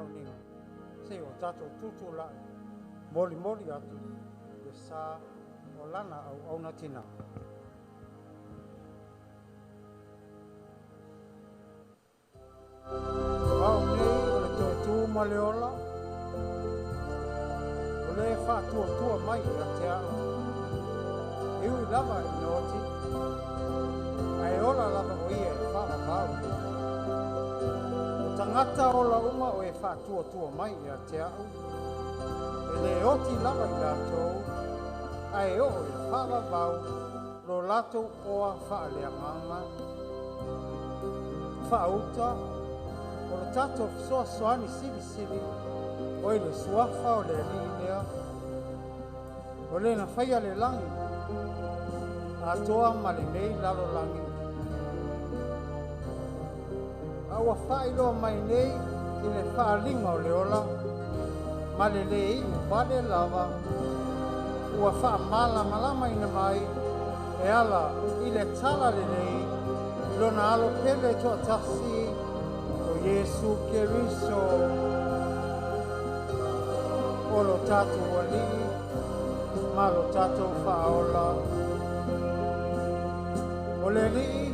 auniga seia o tatou tutulai molimoli atu le sā o lana auauna tinā. O au nei o le toetū ma le ola, o le faatuatua mai ia te au, e ui lava ina oti, ae ola lava o ia e faavavau. O tagata ola uma o e faatuatua mai ia te au, e lē oti lava i latou, ae oo i le faavavau lo latou oa faaleagaga. Faauta o le tatou fesoasoani silisili o i le suafa o le Alii lea, o le na faia le lagi atoa ma lenei lalolagi, a ua faailoa mai nei i le faaaliga o le ola ma le lē iu vale lava, ua faamalamalamaina mai e ala i le Talalelei i lona Alo pele toatasi o Iesu Keriso o lo tatou Alii ma lo tatou Faaola. O le Alii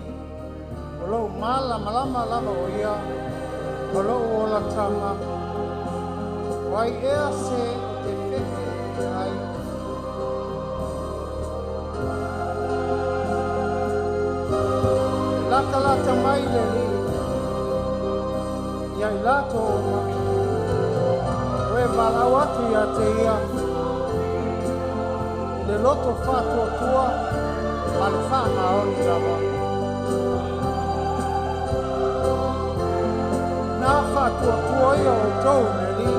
o lou malamalama lava o ia, o lou olataga, o ai ea se ou te fefe ai? E latalata mai le Alii ia i latou uma o e valaau atu ia te ia i le loto faatuatua ma le faamaoni lava. Na faatuatua ia outou i le Alii,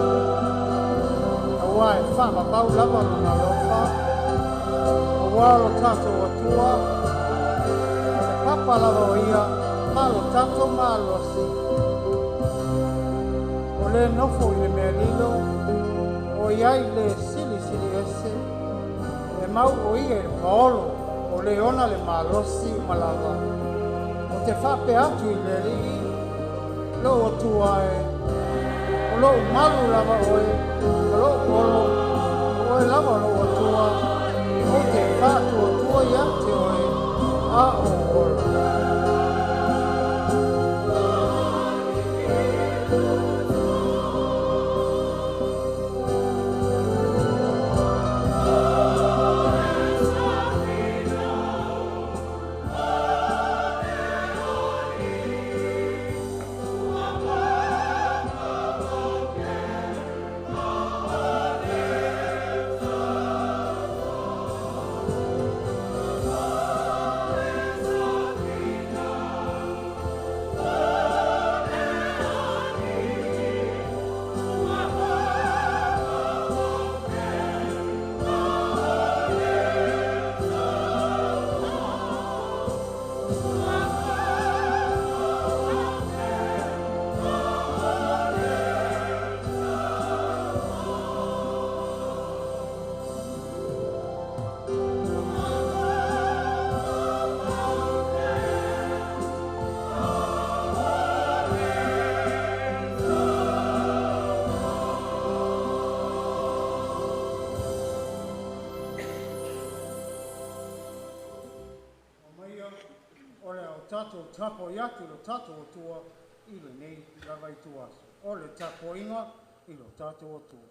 auā e faavavau lava lona alofa, auā lo tatou Atua, o le papa lava o ia ma lo tatou malosi. O le nofo i le mea lilo, o i ai le Silisili Ese, e mau o ia i le paolo o le ona le malosi uma lava. Ou te faapea atu i le Alii, lou Atua e, o lou malu lava oe, o lou olo, o oe lava lou Atua, ou te faatuatua ia te oe, a ou ola. Omaia o le a o tatou tapuai atu i lo tatou Atua i lenei lava ituaso. O le tapuaiga i lo tatou Atua.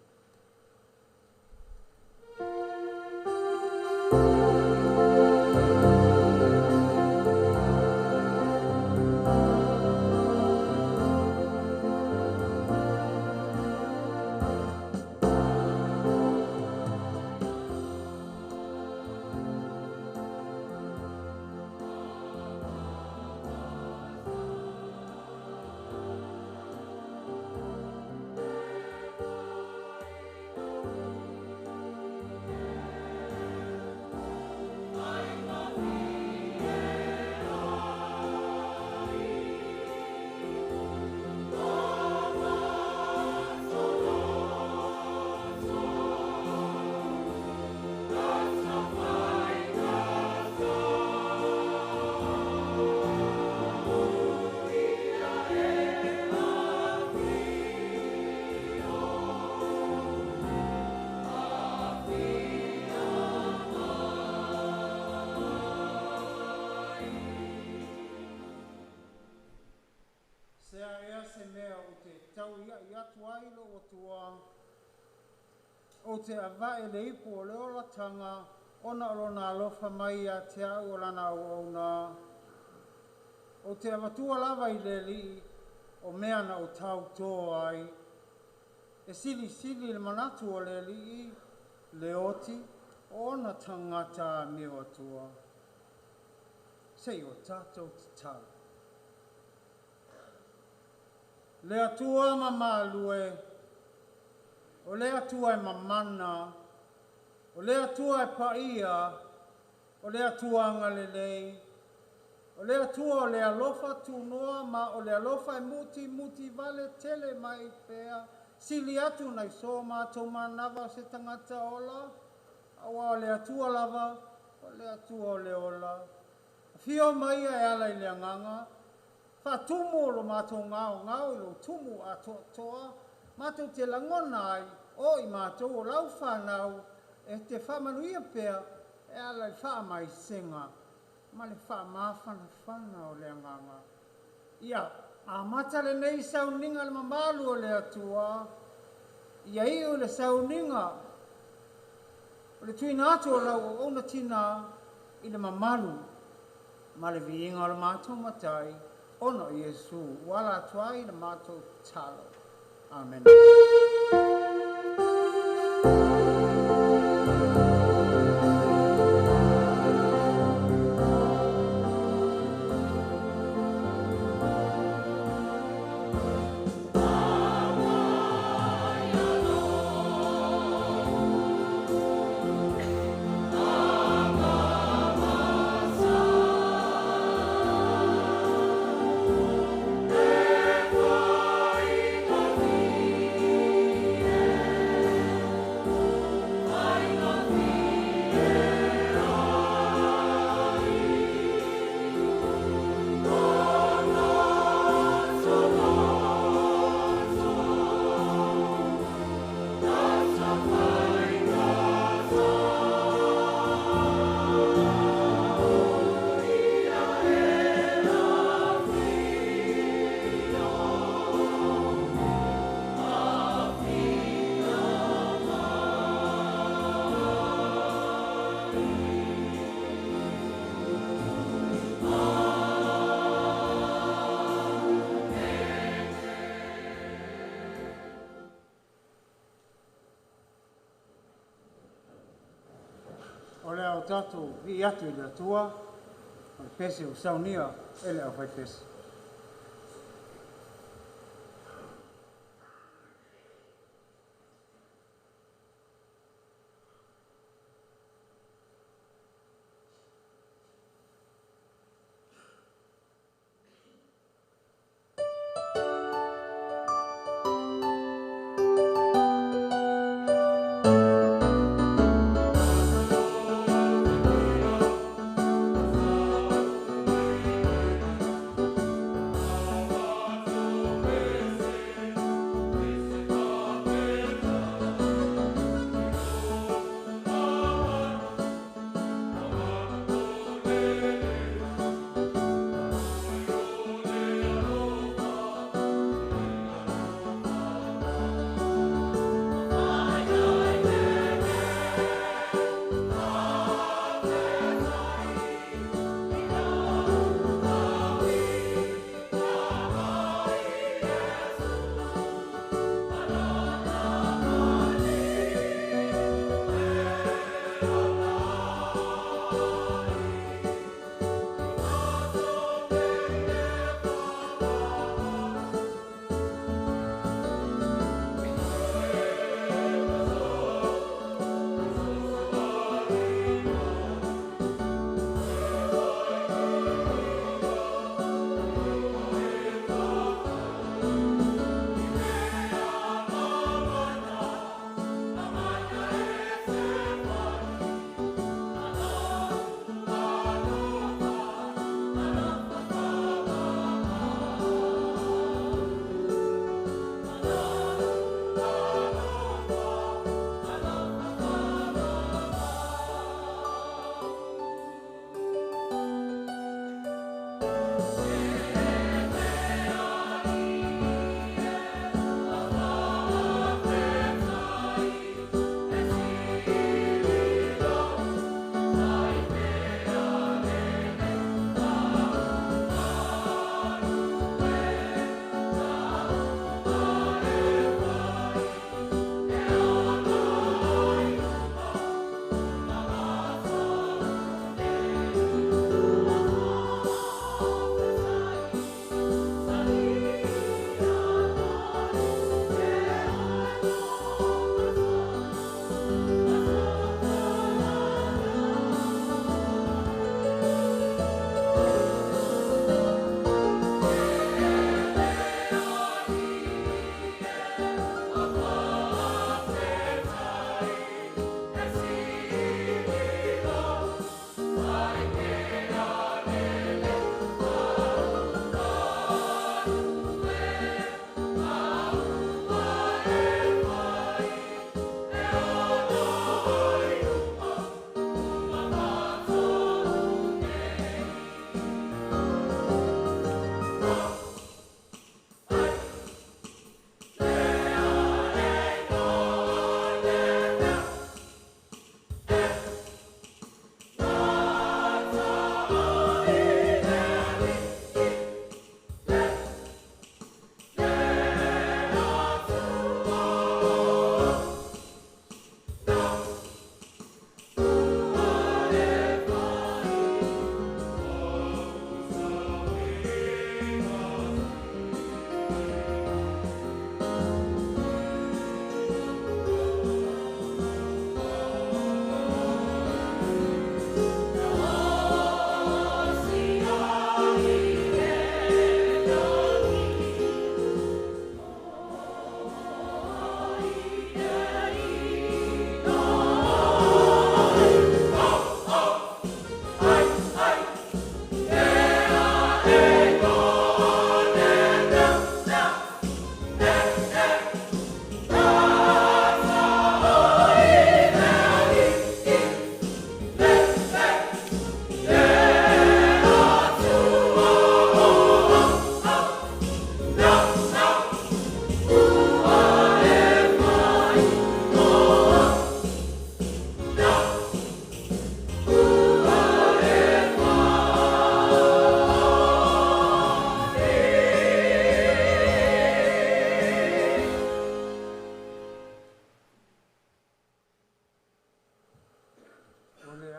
atu ai lou Atua, Ou te avae le ipu o le olataga ona o lona alofa mai ia te au o lana auauna. Ou te avatua lava i le Alii o mea na ou tautō ai. E silisili le manatu o le Alii le oti o ona tagata amio atua. Se i o tatou tatalo. Le Atua mamalu e, o le Atua e mamana, o le Atua e paia, o le Atua agalelei, o le Atua o le alofa tunoa ma o le alofa e mutimuti vale tele mai pea, sili atu nai so matou manava o se tagata ola, auā o le Atua lava, o le Atua o le ola. Afio mai ia e ala i le Agaga, faatumu lo matou gaogao i lou tumu atoatoa, matou te lagona ai, o i matou o lau fanau, e te faamanuia pea e ala i le faamaisega ma le faamafanafana o le Agaga. Ia amata lenei sauniga i le mamalu o le Atua, ia iu i le sauniga o le tuuina atu o lau auauna tinā i le mamalu ma le viiga o le matou Matai, ona o Iesu ua ala atu ai le matou tatalo. Amene. O le a o tatou vii atu i le Atua, o le pese ua saunia e le aufaipese.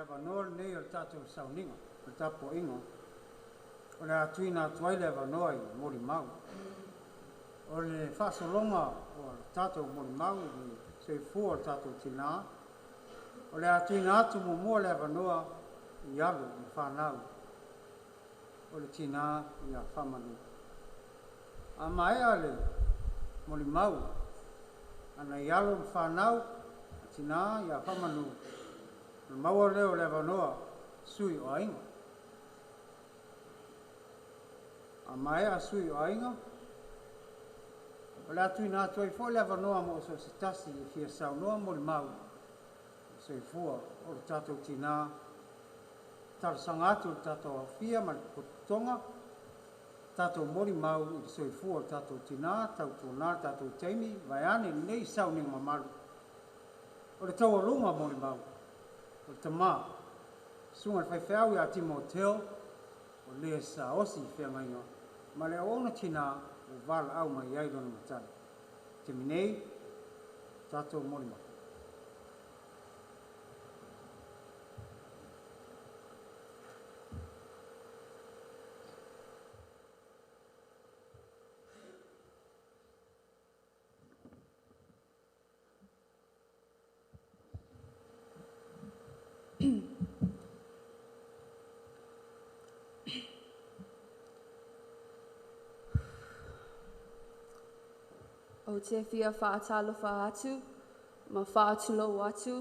Avanoa lenei o le tatou sauniga, o le tapuaiga, o le a tuuina atu ai le avanoa i molimau. O le faasologa o le tatou molimau i le soifua o le tatou tinā, o le a tuuina atu muamua le avanoa i alo ma fanau o le tinā ia Faamanu. A maea le molimau a nai alo ma fanau a tinā ia Faamanu, ona maua lea o le avanoa sui o aiga. A maea sui o aiga, o le a tuuina atu ai foi le avanoa mo so o se tasi e fia saunoa molimau soifua o le tatou tinā. Talosaga atu i le tatou aofia ma le potopotoga, tatou molimau i le soifua o le tatou tinā, tautuana le tatou taimi, vaeane lenei sauniga mamalu. O le taualuga o molimau, o le tamā, susuga i le faifeau ia Timoteo, o le sa osi i feagaiga ma le auauna tinā ua valaau mai ai lona matai. Taimi nei, tatou molimau. Ou te fia faatalofa atu ma faatulou atu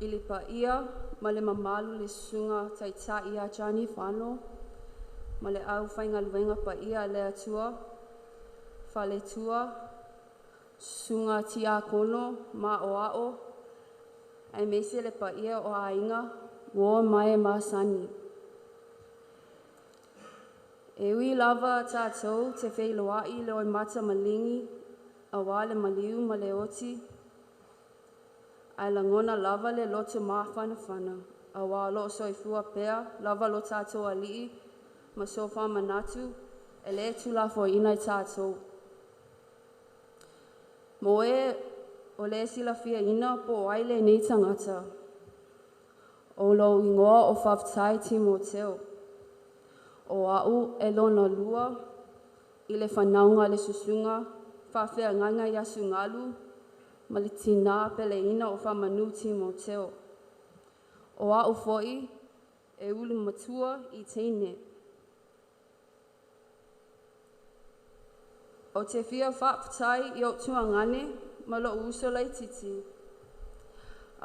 i le paia ma le mamalu le susuga taitai ia Johnny Fano ma le aufaigaluega paia a le Atua, faletua, susuga tiakono ma aoao, aemaise le paia o aiga, uo ma e masani. E ui lava tatou te feiloai i le mata maligi auā le maliu ma le oti, ae lagona lava le loto mafanafana auā o loo soifua pea lava lo tatou Alii ma so faamanatu e lē tuulafoaiina e tatou. Mo e o lē silafiaina po o ai lenei tagata, o lou igoa o Faafetai Timoteo. O a'u e lona lua i le fanauga a le susuga faafeagaiga ia Sugalu ma le tinā peleina o Faamanu Timoteo. O a'u fo'i e ulu matua i teine. Ou te fia faafetai i ou tuagane ma lo'u uso laitiiti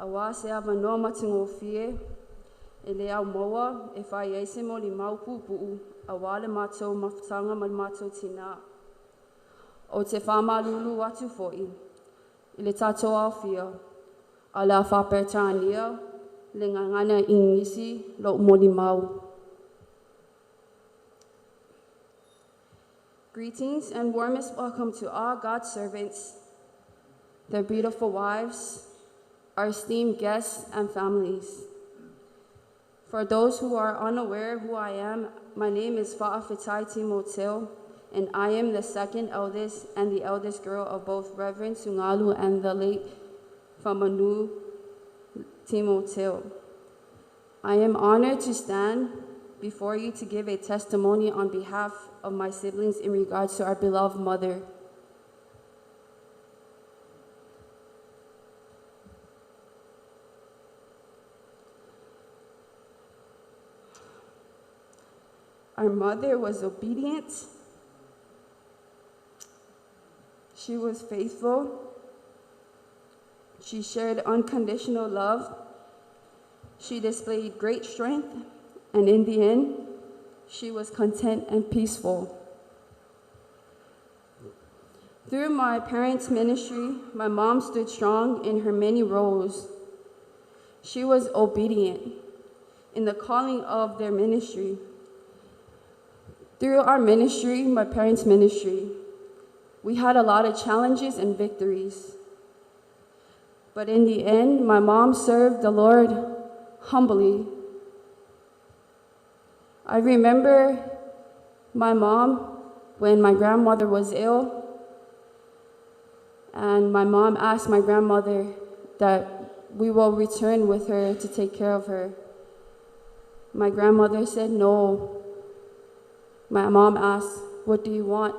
auā se avanoa matagofie e le au maua e fai ai se molimau puupuu auā le matou mafutaga ma le matou tinā. Ou te faamalulu atu foi i le tatou aofia, a o le a faaperetania le gagana Igisi lo'u molimau. Greetings and warmest welcome to all God's servants, their beautiful wives, our esteemed guests, and families. For those who are unaware who I am, my name is Fa'afetai Timoteo, and I am the second eldest and the eldest girl of both Reverend Sungalu and the late Famanu Timoteo. I am honored to stand before you to give a testimony on behalf of my siblings in regards to our beloved mother. Our mother was obedient. She was faithful. She shared unconditional love. She displayed great strength, and in the end, she was content and peaceful. Through my parents' ministry, my mom stood strong in her many roles. She was obedient in the calling of their ministry. Through our ministry, my parents' ministry, we had a lot of challenges and victories. But in the end, my mom served the Lord humbly. I remember my mom when my grandmother was ill, and my mom asked my grandmother that we will return with her to take care of her. My grandmother said no. My mom asked, "What do you want?"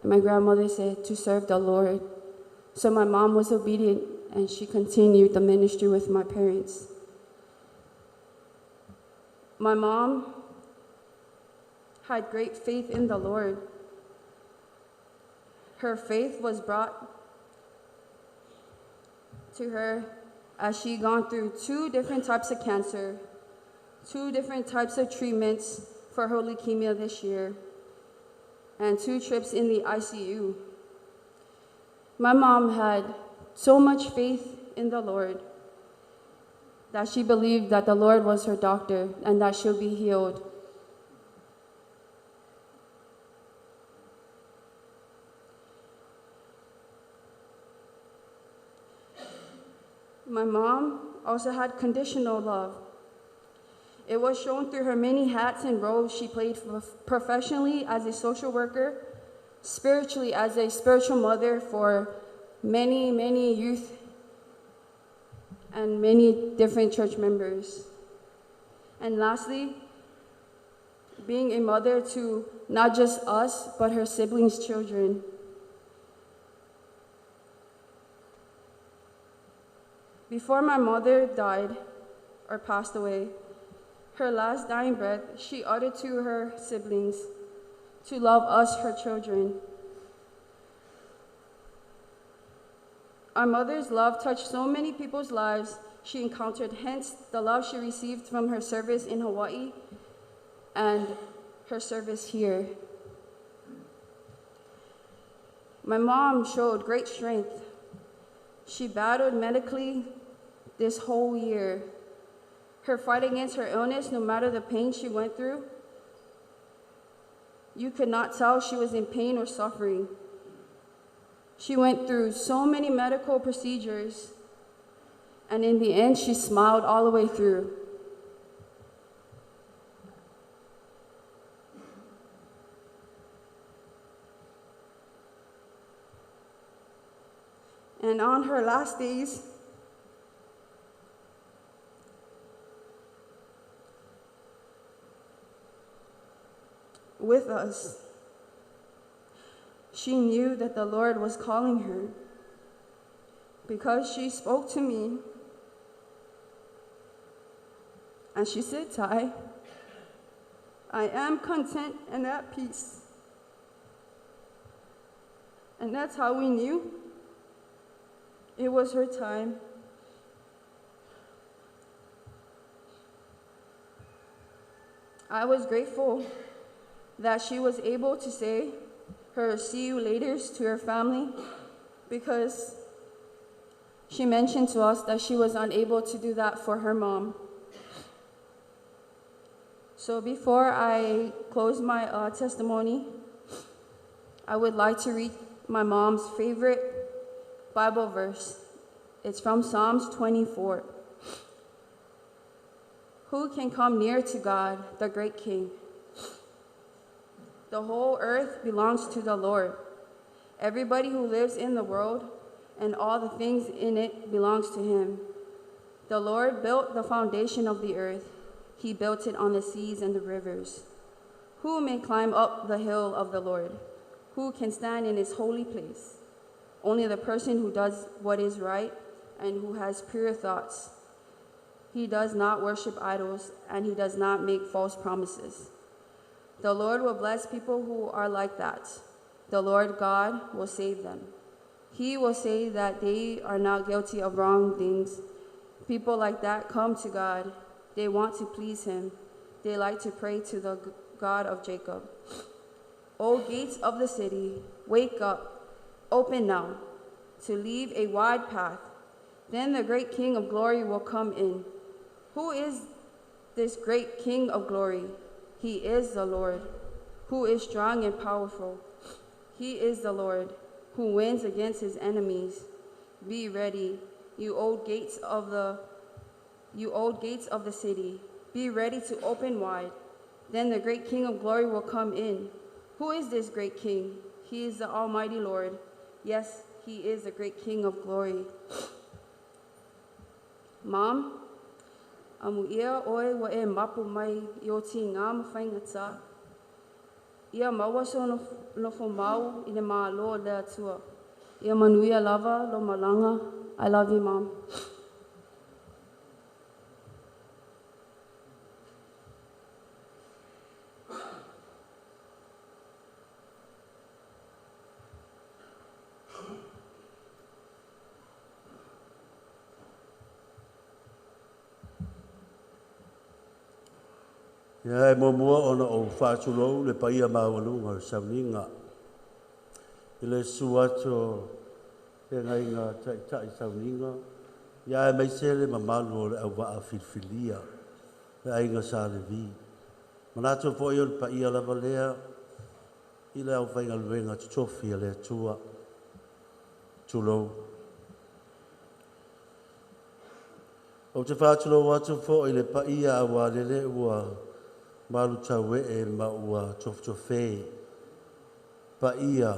And my grandmother said, "To serve the Lord." So my mom was obedient and she continued the ministry with my parents. My mom had great faith in the Lord. Her faith was brought to her as she gone through 2 different types of cancer, 2 different types of treatments for her leukemia this year, and 2 trips in the ICU. My mom had so much faith in the Lord that she believed that the Lord was her doctor and that she'll be healed. My mom also had conditional love. It was shown through her many hats and roles she played professionally as a social worker, spiritually as a spiritual mother for many, many youth and many different church members. And lastly, being a mother to not just us, but her siblings' children. Before my mother died or passed away, her last dying breath, she uttered to her siblings to love us, her children. Our mother's love touched so many people's lives she encountered, hence the love she received from her service in Hawaii and her service here. My mom showed great strength. She battled medically this whole year. Her fight against her illness, no matter the pain she went through, you could not tell she was in pain or suffering. She went through so many medical procedures, and in the end, she smiled all the way through. And on her last days, with us, she knew that the Lord was calling her because she spoke to me and she said, "Tai, I am content and at peace." And that's how we knew it was her time. I was grateful that she was able to say her see you laters to her family, because she mentioned to us that she was unable to do that for her mom. So before I close my testimony, I would like to read my mom's favorite Bible verse. It's from Psalms 24. Who can come near to God, the great King? The whole earth belongs to the Lord. Everybody who lives in the world and all the things in it belongs to him. The Lord built the foundation of the earth. He built it on the seas and the rivers. Who may climb up the hill of the Lord? Who can stand in his holy place? Only the person who does what is right and who has pure thoughts. He does not worship idols, and he does not make false promises. The Lord will bless people who are like that. The Lord God will save them. He will say that they are not guilty of wrong things. People like that come to God. They want to please him. They like to pray to the God of Jacob. O gates of the city, wake up, open now, to leave a wide path. Then the great King of glory will come in. Who is this great King of glory? He is the Lord, who is strong and powerful. He is the Lord, who wins against his enemies. Be ready, you old gates of the, you old gates of the city. Be ready to open wide. Then the great King of glory will come in. Who is this great King? He is the Almighty Lord. Yes, he is the great King of glory. Mom, Amuia oe ua e mapu mai i o tigā ma faigata. Ia maua sou nofomau i le Malo o le Atua. Ia manuia lava lou malaga. I love you, Mom. Ia e muamua ona ou faatulou le paia maualuga o le sauniga i le susu atu o feagaiga taitai sauniga, ia aemaise le mamalu o le auvaa filifilia, le aiga Sa Levi. Manatu foi o le paia lava lea i le aufaigaluega totofi a le Atua. Tulou. Ou te faatulou atu foi i le paia aua lele ua malutauee ma ua tofetofē paia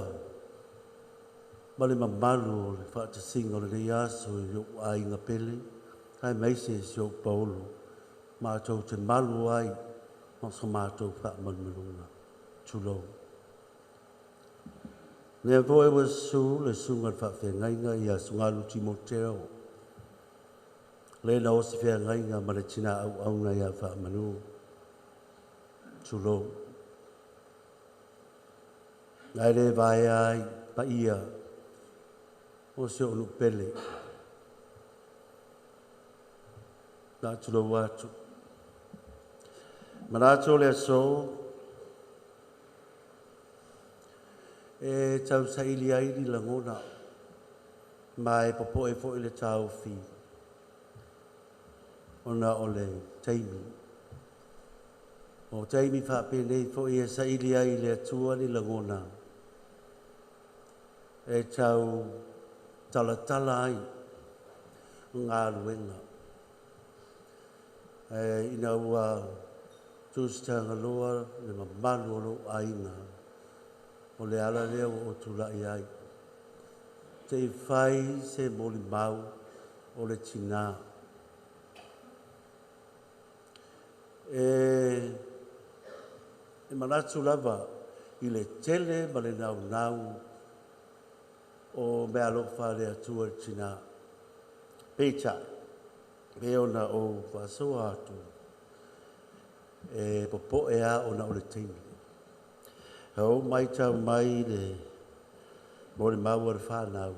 ma le mamalu o le faatasiga o lenei aso i o'u aiga pele aemaise si o'u paolo matou te malu ai ma so matou faamalumaluga. Tulou. Lea foi ua susu le susuga i le faafeagaiga ia Sugalu Timoteo, le na osi feagaiga ma le tinā auauna ia Faamanu. Tulou. Ae le vaea ai paia o si o'u nuu pele. Faatulou atu. Manatu o le aso e tausaili ai ni lagona ma e popoe foi le taofi ona o le taimi. O taimi faapenei foi e saili ai i le Atua ni lagona e tau talatala ai galuega. E, ina ua tusitagaloa le mamalu o lou aiga, o le ala lea ua ou tulai ai. Te i fai se molimau o le tinā. E manatu lava i le tele ma le naunau o meaalofa a le Atua i le tinā. Peitai, pe ona ou faasoa atu, e popoe a ona o le taimi. Ou matau mai le molimau a le whanau.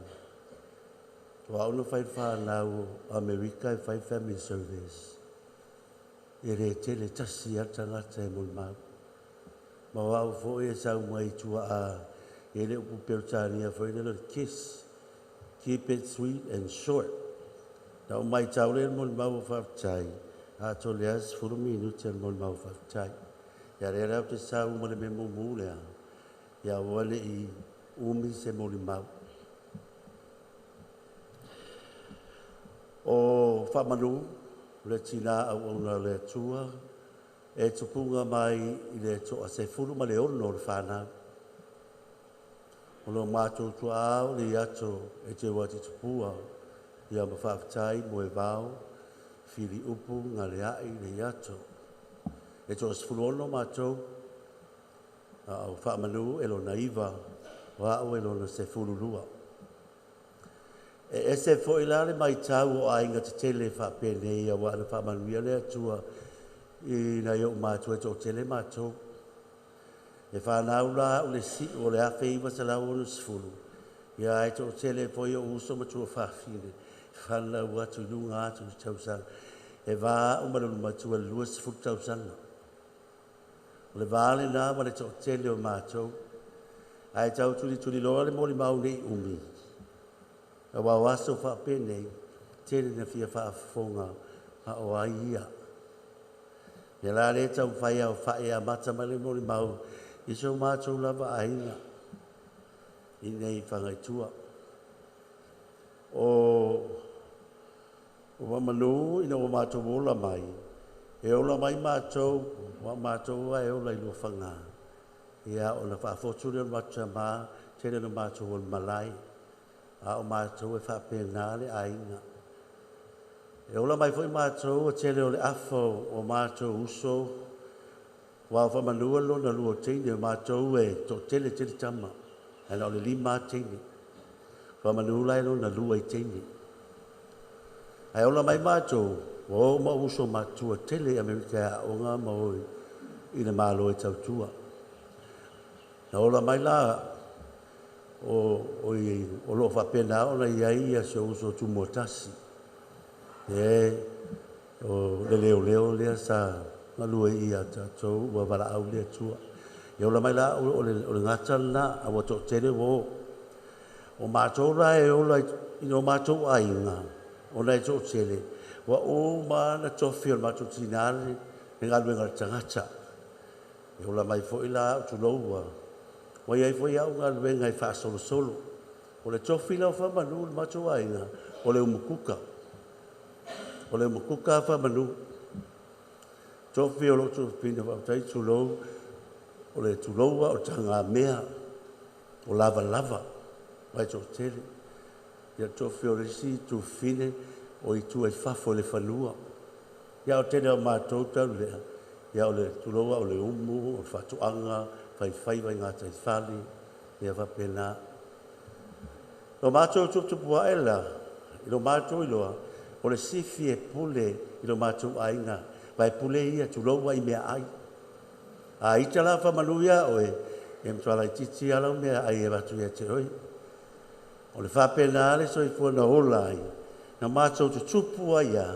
O au na fai le whanau o Amerika e fai family service. E le tele tasi a tagata e molimau. Ma o au foi e sau mai tua a e le upu Peretania foi le kiss. Keep it sweet and short. Na o mai tau le molimau o faafetai. A to lea 10 minuti le molimau faafetai. Ia le au te sau ma le mea mumu lea. Ia ua le i umi se molimau. O Faamanu, le tinā auauna le Atua, e tupuga mai i le toa 16 o le whanau. O lo mātou tuaau le iato e te wati tupua, ia ma faafetai mo e vao, fili upu ngā le ai le iato. E toa 16 mātou, a o Faamanu e lona 9, o au e lona 12. E ese foi la le maitau o aiga tetele faapenei auā na faamanuia le Atua i nai o'u matua e to'atele matou. E fanau la a'u le si'u o le 1960, ia ae to'atele foi o'u uso ma tuafafine fanau atu i luga atu i tausaga. E va a'u ma le ulumatua i le 20 tausaga. O le va lenā ma le to'atele o matou. Ae tau tulituliloa le molimau nei umi. Auā o aso faapenei, tele na fia faafofoga a o ai ia. Ia la le taumafai ao fae amata mai le molimau i so matou lava aiga i nei Fagaitua. O Faamanu ina ua matou ola mai, e ola mai matou, ua matou e ola i Luafaga. Ia ona faafotu lea o le matou tamā, tele na matou o le malae. A o matou e faapena le aiga. E ola mai foi mātou o tele o le afa o mātou uso, wa o whamanua lona lua teine o mātou e to tele tele tama, ana o le lima teine. Whamanua lai lona lua i teine. Ae ola mai mātou, ua o ma uso matua tele i Amerika a o ngā maoi i le malo e tautua. Na ola mai la o o lo whapena ona iai ia se uso tumuatasi. E o le leo leo lea sa ngalue ia tātou ua wala au lea tua. E ola mai la o le ngata na a ua to tele wo. O mātou la e ola i no mātou ainga o nei tō tele. Ua o mana tofi o le mātou tinare le ngaluenga le tangata. E ola mai foi la o tuloua. Wa iai foi au ngaluenga i whaasolosolo. O le tofi lau whamanu le mātou ainga o le umukuka. O le umukuka whamanu. Tofi o lo tupina whautai tulou. O le tuloua o tanga mea. O lava lava. Vai tō tele. Ia tofi o le si tufine o i tua i fafo le whanua. Ia o tele o mātou tau lea. Ia o le tuloua o le umu, o le whatuanga, whai whai ngā tai whali, ia whapena. Lo mātou tuptupua e la, i lo mātou iloa, o le sifi e pule i lo mātou ainga, vai pule ia tuloua i mea ai. A ita la whamanu ia oe, e mtuala i titi ala o mea ai e watu ia te oi. O le whapena ale soifua na ola ai, na mātou tutupua ia,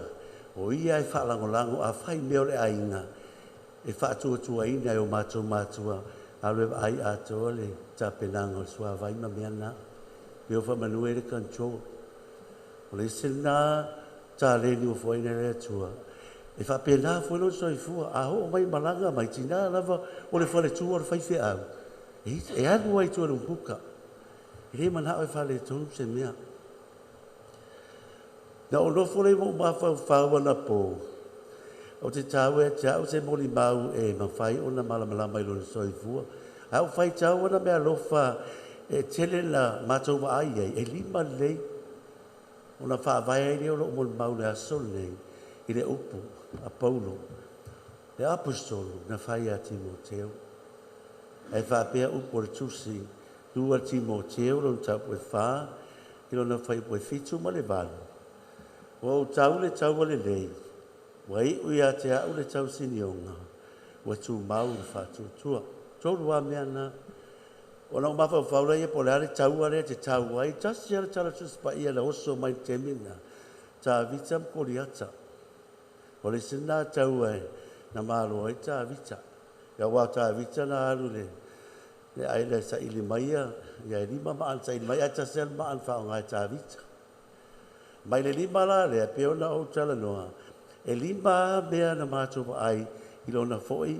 o ia e whaalangolango a whai mea o le ainga, e whaatuatua ina e o mātou mātua, alu e ai atoa le tapenanga o le suavai ma mea nā. Mea o whamanu e le control. O le isi nā tāleni o fuaina le atua. E whapena fue lo soifua, a ho mai malanga mai tina lava o le whale tua o le whaiwhe au. E anu ai tua le umpuka. E le mana o e whale tonu se mea. Na o nofo le mo mawhau whau ana pō. O te tau e te au te moli mau e mawhai o na malamalama i lona soifua. A o whai tau ana mea lofa e tele na mātou wa ai ai. E lima lei o na whaavai ai leo lo moli mau le aso nei i le upu a Paulo. Le apostolo na whai a Timoteo. E whaapea upu o le tusi lua Timoteo lona tau e whā i lona whai e whitu ma le valu. Ua o tau le tau le lei. Ua iu ia te au le tau sinionga. Ua tū mau le whātuatua. Tōru a mea nā. O na umawha whaura ia po le ale tau ale te tau ai. Tasi ale tala tuspa ia le oso mai te mina. Tā vita mkoriata. O le sina tau ai na malo ai tā vita. Ia wā tā vita na alu le. Le ai le sa ili maia. Ia e lima maan sa ili maia. Tasi ale maan whaonga ai tā vita. Mai le lima la le pe ona o tala noa. E lima mea na mātou ai i lona foi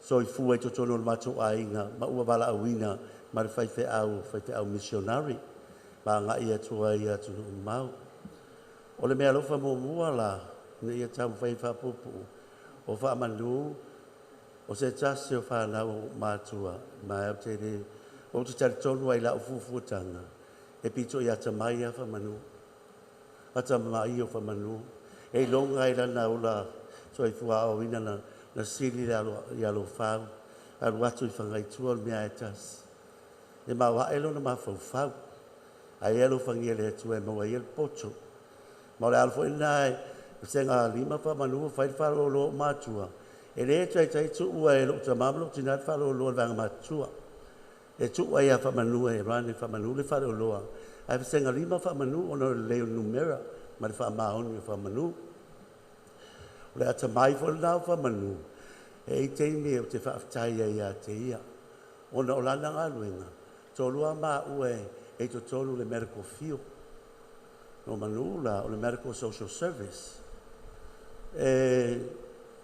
soifua i totonu o le mātou aiga ma ua wala auina ma le whaiwheau missionary ma ngai atua i atu mau. O le mea alofa muamua la ina ia taumafai faapuupuu o faamanu o se tasi o whanau o mātua ma au te le o te talitonu ai lau fufuatanga e pito i ata mai a whamanu ata mai o whamanu e longa i lana ula soifua o ina na sili le alo i alo whau alu atu i whangaitua o le mea e tasi. E maua e lona mawhauwhau. Ai alo whangia le atua e maua i le poto. Ma o le alo foi nā e se ngā lima whamanu whai whalolo o mātua. E le tai tai tuua e lo tamama lo tina whalolo le vanga mātua. E tuua ia whamanu e rane whamanu le whaloloa. Ai se ngā lima whamanu ona le leo numera ma le whamaoni o whamanu. O le ata mai fo le nā whamanu. E i teimi o te whaaftai ia te ia. Ona o lana ngā luenga. Tōlua mā ue e totonu le medical field. No manu la o le medical social service. E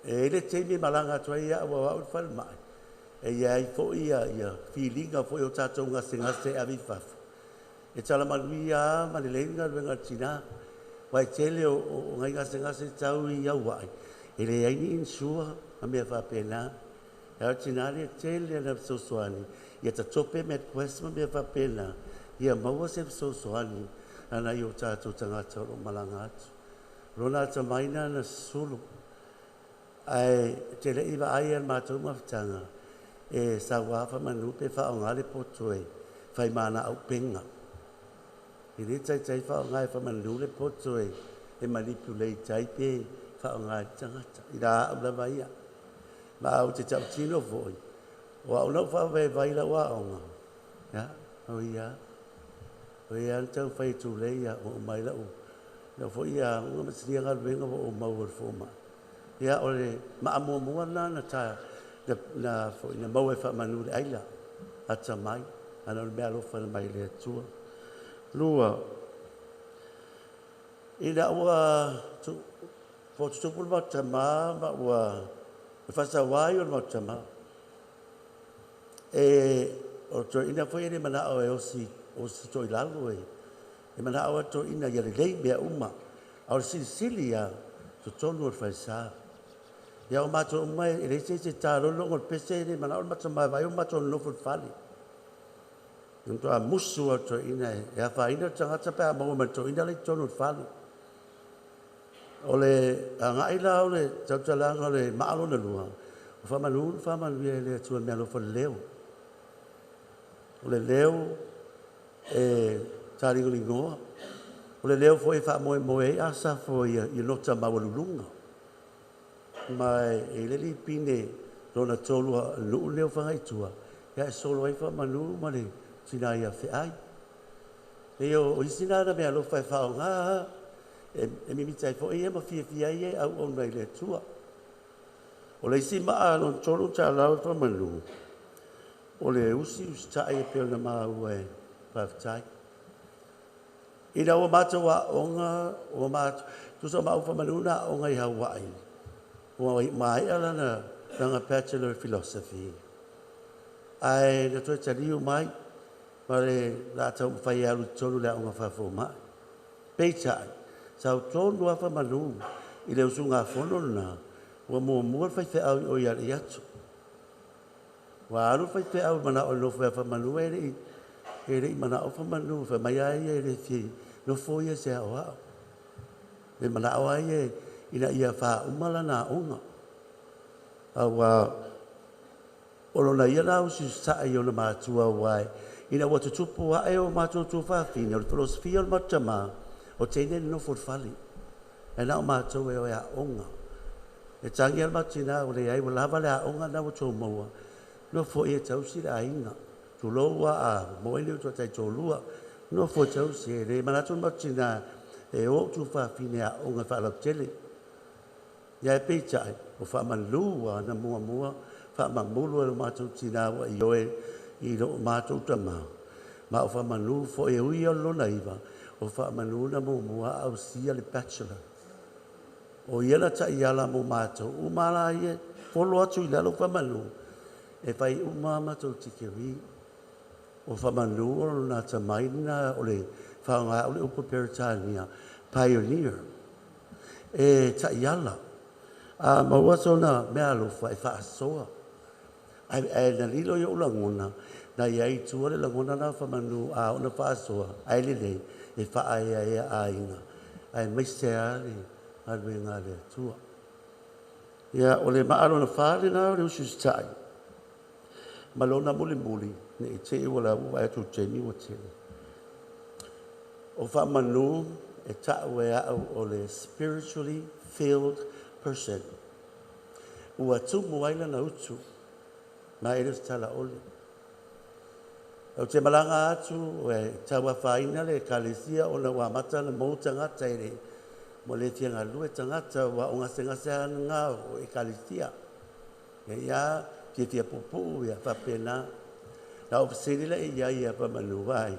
le teimi malanga atua ia ua wau le whale mai. E ia i fo ia ia feelinga fo i o tātou ngase ngase avi fafu. E tala manui a ma le lenga luenga tina. Wai tele o ngai ngase ngase tau i au wai. E le aini insua a mea whapena. E au tina le tele na sosoani. Ia ta tope me quest ma mea whapena. Ia maua se sosoani. Ana i o tātou tangata o malanga atu. Lona atamaina na sulu. Ae te le iwa ai al mātou mafutaga e saua whamanu pe whaonga le poto e whai mana au penga. I le taitai whaonga e whamanu le poto e manipulate ai pe whaonga e tangata. I rā au lava ia. Ma au te tautino foi. O au nau whawe vai la waonga. Ya, o ia. O ia an tau whai tūlei ia o mai lau. Ia foi ia unga masilia ngā luenga o mau o le fōma. Ia o le maamuamua na na tā na foi na mau e whamanu le aila. Ata mai. Ana o le mea alofa na mai le atua. Lua. Ina ua fotutupu le mautama ma ua e whasawai o le mautama. E o to ina foi ele mana o e osi toi lalo e. E mana o to ina ia le lei mea uma. A o le silisili ia totonu o le whaisa. Ia o mātou umai e le se se tā lolo o le pese le mana o le matama vai o mātou nofo le fale. Nto a musu o to ina e a whaina tangata pe a maua ma to ina le tonu le fale. O le a ngai la o le tautalanga o le maalo na lua. O whamanu, whamanu ia le atua mea alofa le leo. O le leo e tāringolingoa. O le leo foi wha moe moe a safo ia i nota mawalulunga. Ma e leli pine lona tolu a luu leo whangaitua. Ia e solo ai whamanu ma le tina ia wheai. E o isi nā mea alofa e whaonga e mimitai fo ia ma fia fia ia au o nei le atua. O le isi maa lon tolu tā lau whamanu. O le usi usi tai e peo na maua e whawhitai. Ina ua mātou a onga, ua mātou, tusa mau whamanu na onga i Hawaii. Ua mai ala na ranga Bachelor of Philosophy. Ai na toi taliu mai, ma le la tau mwhai alu tolu le onga whawhau mai. Peitai, sau tonu a whamanu, i le usunga whono na, ua mua mua whai wheau o ia i atu. Ua alu whai wheau mana o nofo e whamanu e le e le mana o whamanu, wha mai ai e le whii, nofo ia se ao ao. Le mana o ai e ina ia wha umala nā onga. A ua o lona ia lau si sa'i o na mātua wai, ina ua tutupu a e o mātua tūwhawhine, o le filosofia o le matama, o teine nofo le fale. E nā o mātua e o e a onga. E tangi al matina o le ai, ua lava le a onga na ua tō maua. Nofo ia tausi le ainga. Tuloua a moe leo tua tai tōlua. Nofo tausi e le manatu matina e o tūwhawhine a onga whaalautele. Ia e peitai, o whamalua na mua mua, whamamulu e lo mātou tina wa i oe i lo mātou tama. Ma o whamanu fo e ui o lona iwa, o whamanu na mua mua au sia le bachelor. O ia la tai ala mo mātou, umala ia, polo atu i lalo whamanu. E whai uma mātou tikeri, o whamanu o lona tamaina o le whaonga o le upu Peretania, pioneer. E tai ala. A maua sona mea alofa e whaasoa. Ai na lilo i o langona, na ia i tua le langona na whamanu a ona whaasoa, ai lele e whaaea ea ainga. Ai maise a le aluenga le atua. Ia o le maalo na whaale na o le usu tai. Malona muli muli, ne i te iwa la ua atu teni wa tele. O whamanu e tau e au o le spiritually filled person. Ua tumu aila na utu, ma e le tala ole. Au te malanga atu, e taua whaina le kalesia o na ua mata na mou tangata e le mo le tianga lue tangata ua o ngase ngase ngā o e kalesia. E ia, tia tia pupu ia whapena. Na o whasiri le ia ia pa manu vai.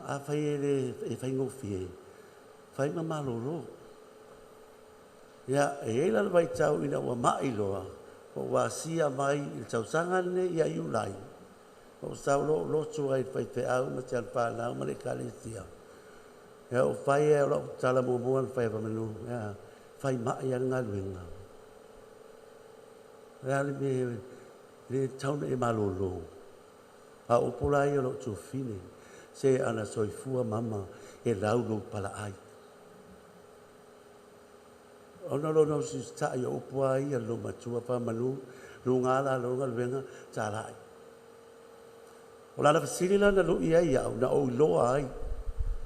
A whai e le e whai ngofi e. Whai mamalolo. Ia, e eila le vai tau ina ua mai loa. O ua sia mai i le tausanga ne ia iulai. O sau lo lotu ai whai wheau ma te alwhanau ma le kalesia. Ia o whai e o lau tala mua na whai whamanu. Ia, whai mai a ngā luenga. Ia le me le tauna e malolo. A o pola ia lo tūfine. Se ana soifua mama e lau lo pala ai. Ona lona o sita'i o upu a ia lo matua whamanu, lunga la longa luenga tālai. O lana fasili lana lu ia ia au na o iloa ai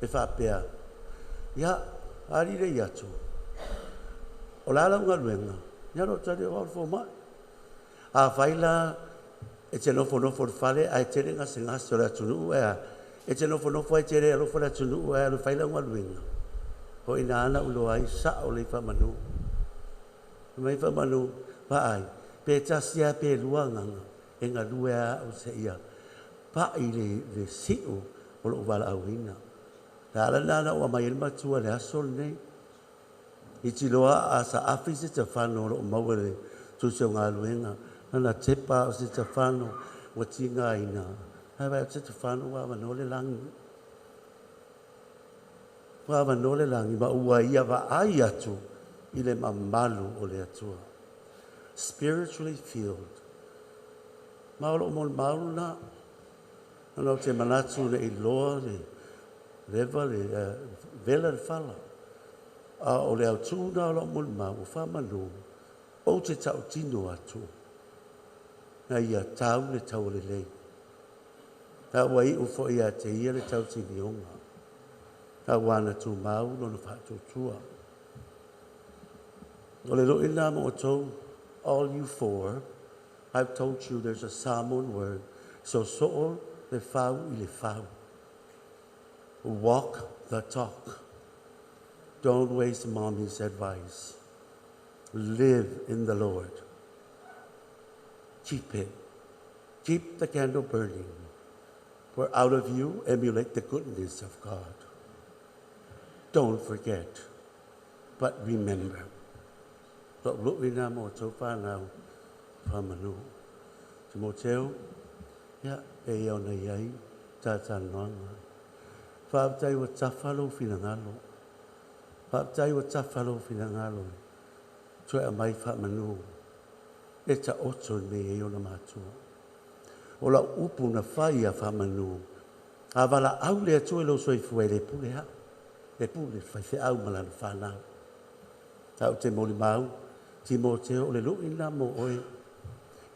e whapea. Ia, ali le iatu. O la unga luenga, ia lo tali o au mai. A whaila e te nofo nofo le fale, a e tele ngase ngase o le atunuu ea. E te nofo nofo e te le alofa le atunuu ea, le whaila unga luenga. Ho ina ana uloa ai sa o le whamanu. Mai whamanu, paai, pe tasia pe lua nganga, e ngā lue a o se ia. Paai le siu o lo wala auina. La ala nana o amai el matua le aso nei. I tiloa a sa afi se te whano o lo maua le tuse o ngā luenga. Nana tepa o se te whano o tinga ina. Hai vai o se te whano wa wano le langi. Wa wano le langi ma ua ia wa ai atu i le mamalu o le atua. Spiritually filled. Ma o lo mo maulu na. Ana o te manatu le iloa le leva le vela le fala. A o le autūna o lo mo mau o whamanu o te tautino atu. Na ia tau le tau le lei. Ta ua i ufo ia te ia le tau tinionga. Ta wana tū mau lona whaatutua. O le lo ina mo tau, all you four, I've told you there's a Samoan word. So so'o le fau i le fau. Walk the talk. Don't waste mommy's advice. Live in the Lord. Keep it. Keep the candle burning. For out of you emulate the goodness of God. Don't forget, but remember. Lo ina mo tau whanau whamanu. Timoteo, ia e ia ona iai tātā noanga. Whaaptai wa tawhalo whinangalo. Whaaptai wa tawhalo whinangalo. Toe a mai whamanu. E ta oto me e ona mātua. O la upu na whai a whamanu. A wala au le atua lo soifua le pule ha. Le pule whai whe au malana whanau. Tau te moli mau, Timoteo o le lu ina mo oe.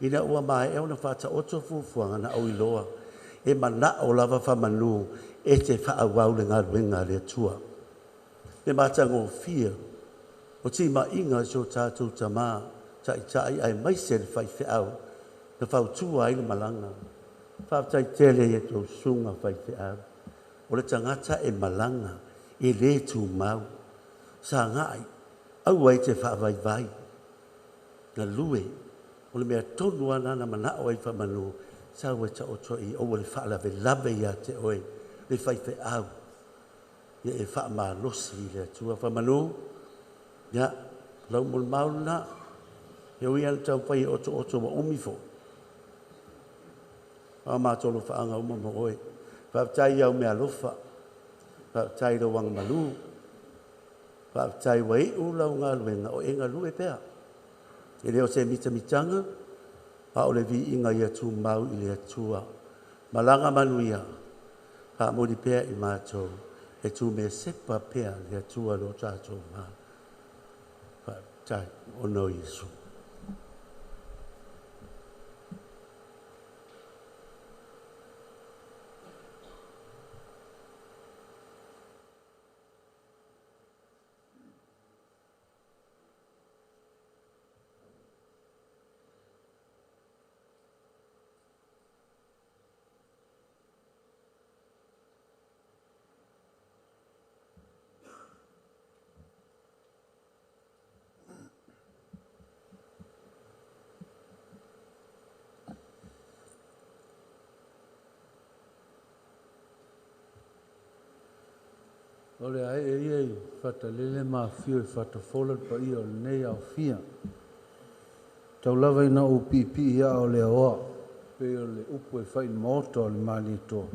Ina ua mai e ona whata oto fufuanga na au iloa. E mana o lava whamanu e te whaawau le ngā luenga le atua. Le mātango fia o ti mainga so tātou tamā tai tai ai mai se le whai wheau na whautua ai le malanga. Whautai tele e tō sunga whai wheau. O le tangata e malanga e le tū mau. Sa ngai au ai te whaawai vai. Ngā lue o le mea tonu ana na mana o ai whamanu sa ua ta oto i o le whaalave lave ia te oe le whai wheau. Ia e whaamalosi i le atua whamanu. Ia, lau mol mauna, e ui ana tau pai oto oto wa umifo. A mātolo whaanga uma mo oe. Whaaptai au mea alofa. Whaaptai lau wanga malu. Whaaptai wai u lau ngā luenga o e ngā lue pea. E leo se mita mitanga, a o le vi inga ia tū mau i le atua. Malanga manuia, wha mori pea i mātou, e tū me sepa pea le atua lo tātou mā. Whaaptai o no Yesu. O le ae e ia i whatalele mawhio i whatafola pa ia o nei au fia. Tau lava ina o pipi ia o le oa, pe o le upu e whai moto o le mali toa.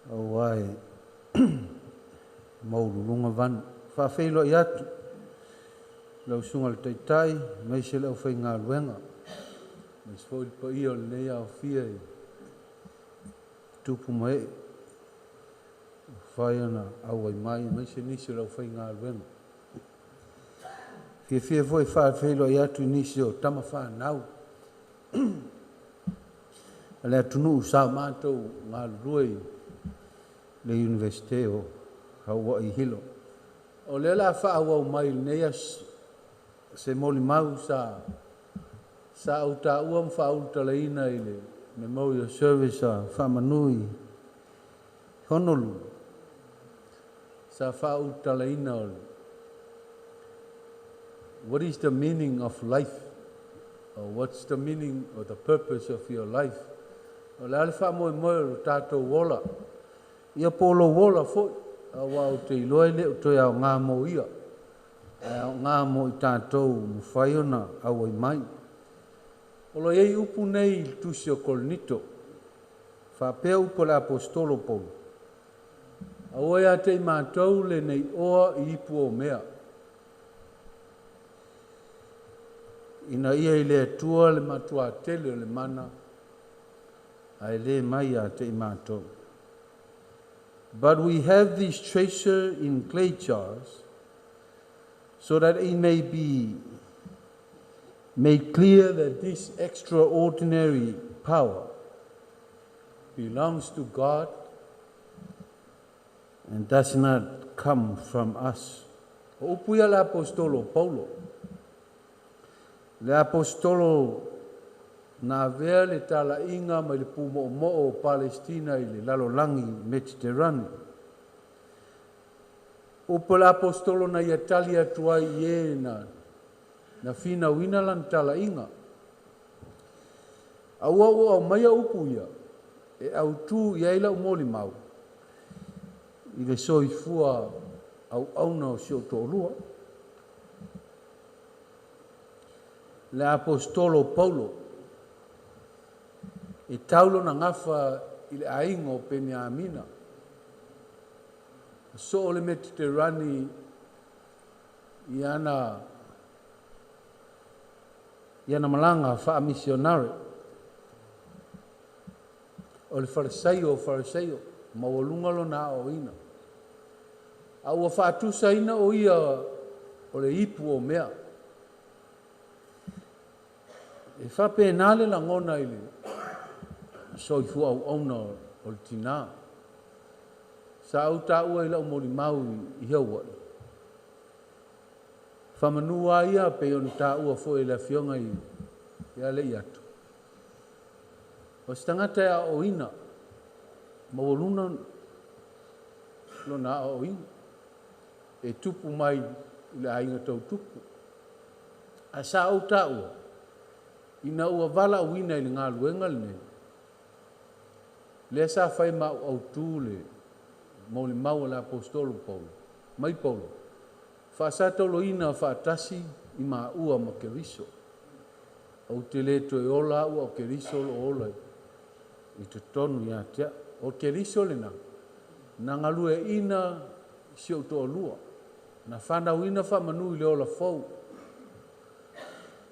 Au ai maululunga vanu. Whaawheilo i atu, lau sunga le taitai, mai se lau whai ngā luenga. Mai se fo i pa ia o le nei au fia i tupu mai. Whai ana au ai mai, mai se nisi lau whai ngā luenga. Fiafia foi faafeiloai atu i nisi o tama fanau a le atunuu sa o matou galulue i le Iunivesite o Hawaii Hilo. O lea o le a faaauau mai i lenei aso se molimau sa sa ou taua ma faaulutalaina i le Memorial Service a Faamanu i Honolulu. Sa faaulutalaina o le What is the meaning of life? Or what's the meaning or the purpose of your life? O le a le faamoemoe o lo tatou ola? Ia po o lou ola foi, aua ou te iloa e le o toe aoga mo ia, ae aoga mo i tatou ua mafai ona auai mai. O lo o i ai upu nei i le tusi o Korinito, faapea upu a le Aposetolo o Paulo, Aua ia te i matou lenei oa i ipu o mea, ina ia i le Atua le matuatele o le mana, ae le mai ia te i matou. But we have this treasure in clay jars, so that it may be made clear that this extraordinary power belongs to God and does not come from us. O upu ia a le Aposetolo o Paulo. Le Aposetolo na avea le talaiga mai le pumoomoo o Palesitina i le lalolagi Metiterane. Upu a le Aposetolo na ia tali atu ai i e na na finauina lana talaiga. Aua ua aumaia upu ia e autu i ai lau molimau i le soifua auauna o si ou toalua, le Aposetolo o Paulo, e tau lona gafa i le aiga o Peniamina, soo le Metiterani i ana i ana malaga faamisionare. O le Farisaio o Farisaio, maualuga lona aoaoina. A ua faatusaina o ia o le ipu o mea. E faapena le lagona i le soifua auauna o le tina. Sa ou taua i lau molimau i Hawaii. Faamanu lava ia pei ona taua foi e le afioga ia Leiato. O se tagata e aoaoina, maualuga lona aoaoina, e tupu mai i le aiga tau tupu. Ae sa ou taua, ina ua valaauina i le galuega lenei, lea sa fai ma au autu le molimau a le Aposetolo Paulo, mai Paulo, faasataulaina faatasi i maua ma Keriso. Ou te le toe ola au, a o Keriso o lo o ola i totonu ia te au. O Keriso lena, na galueaiina si ou toalua, na fanauina faamanu i le ola fou,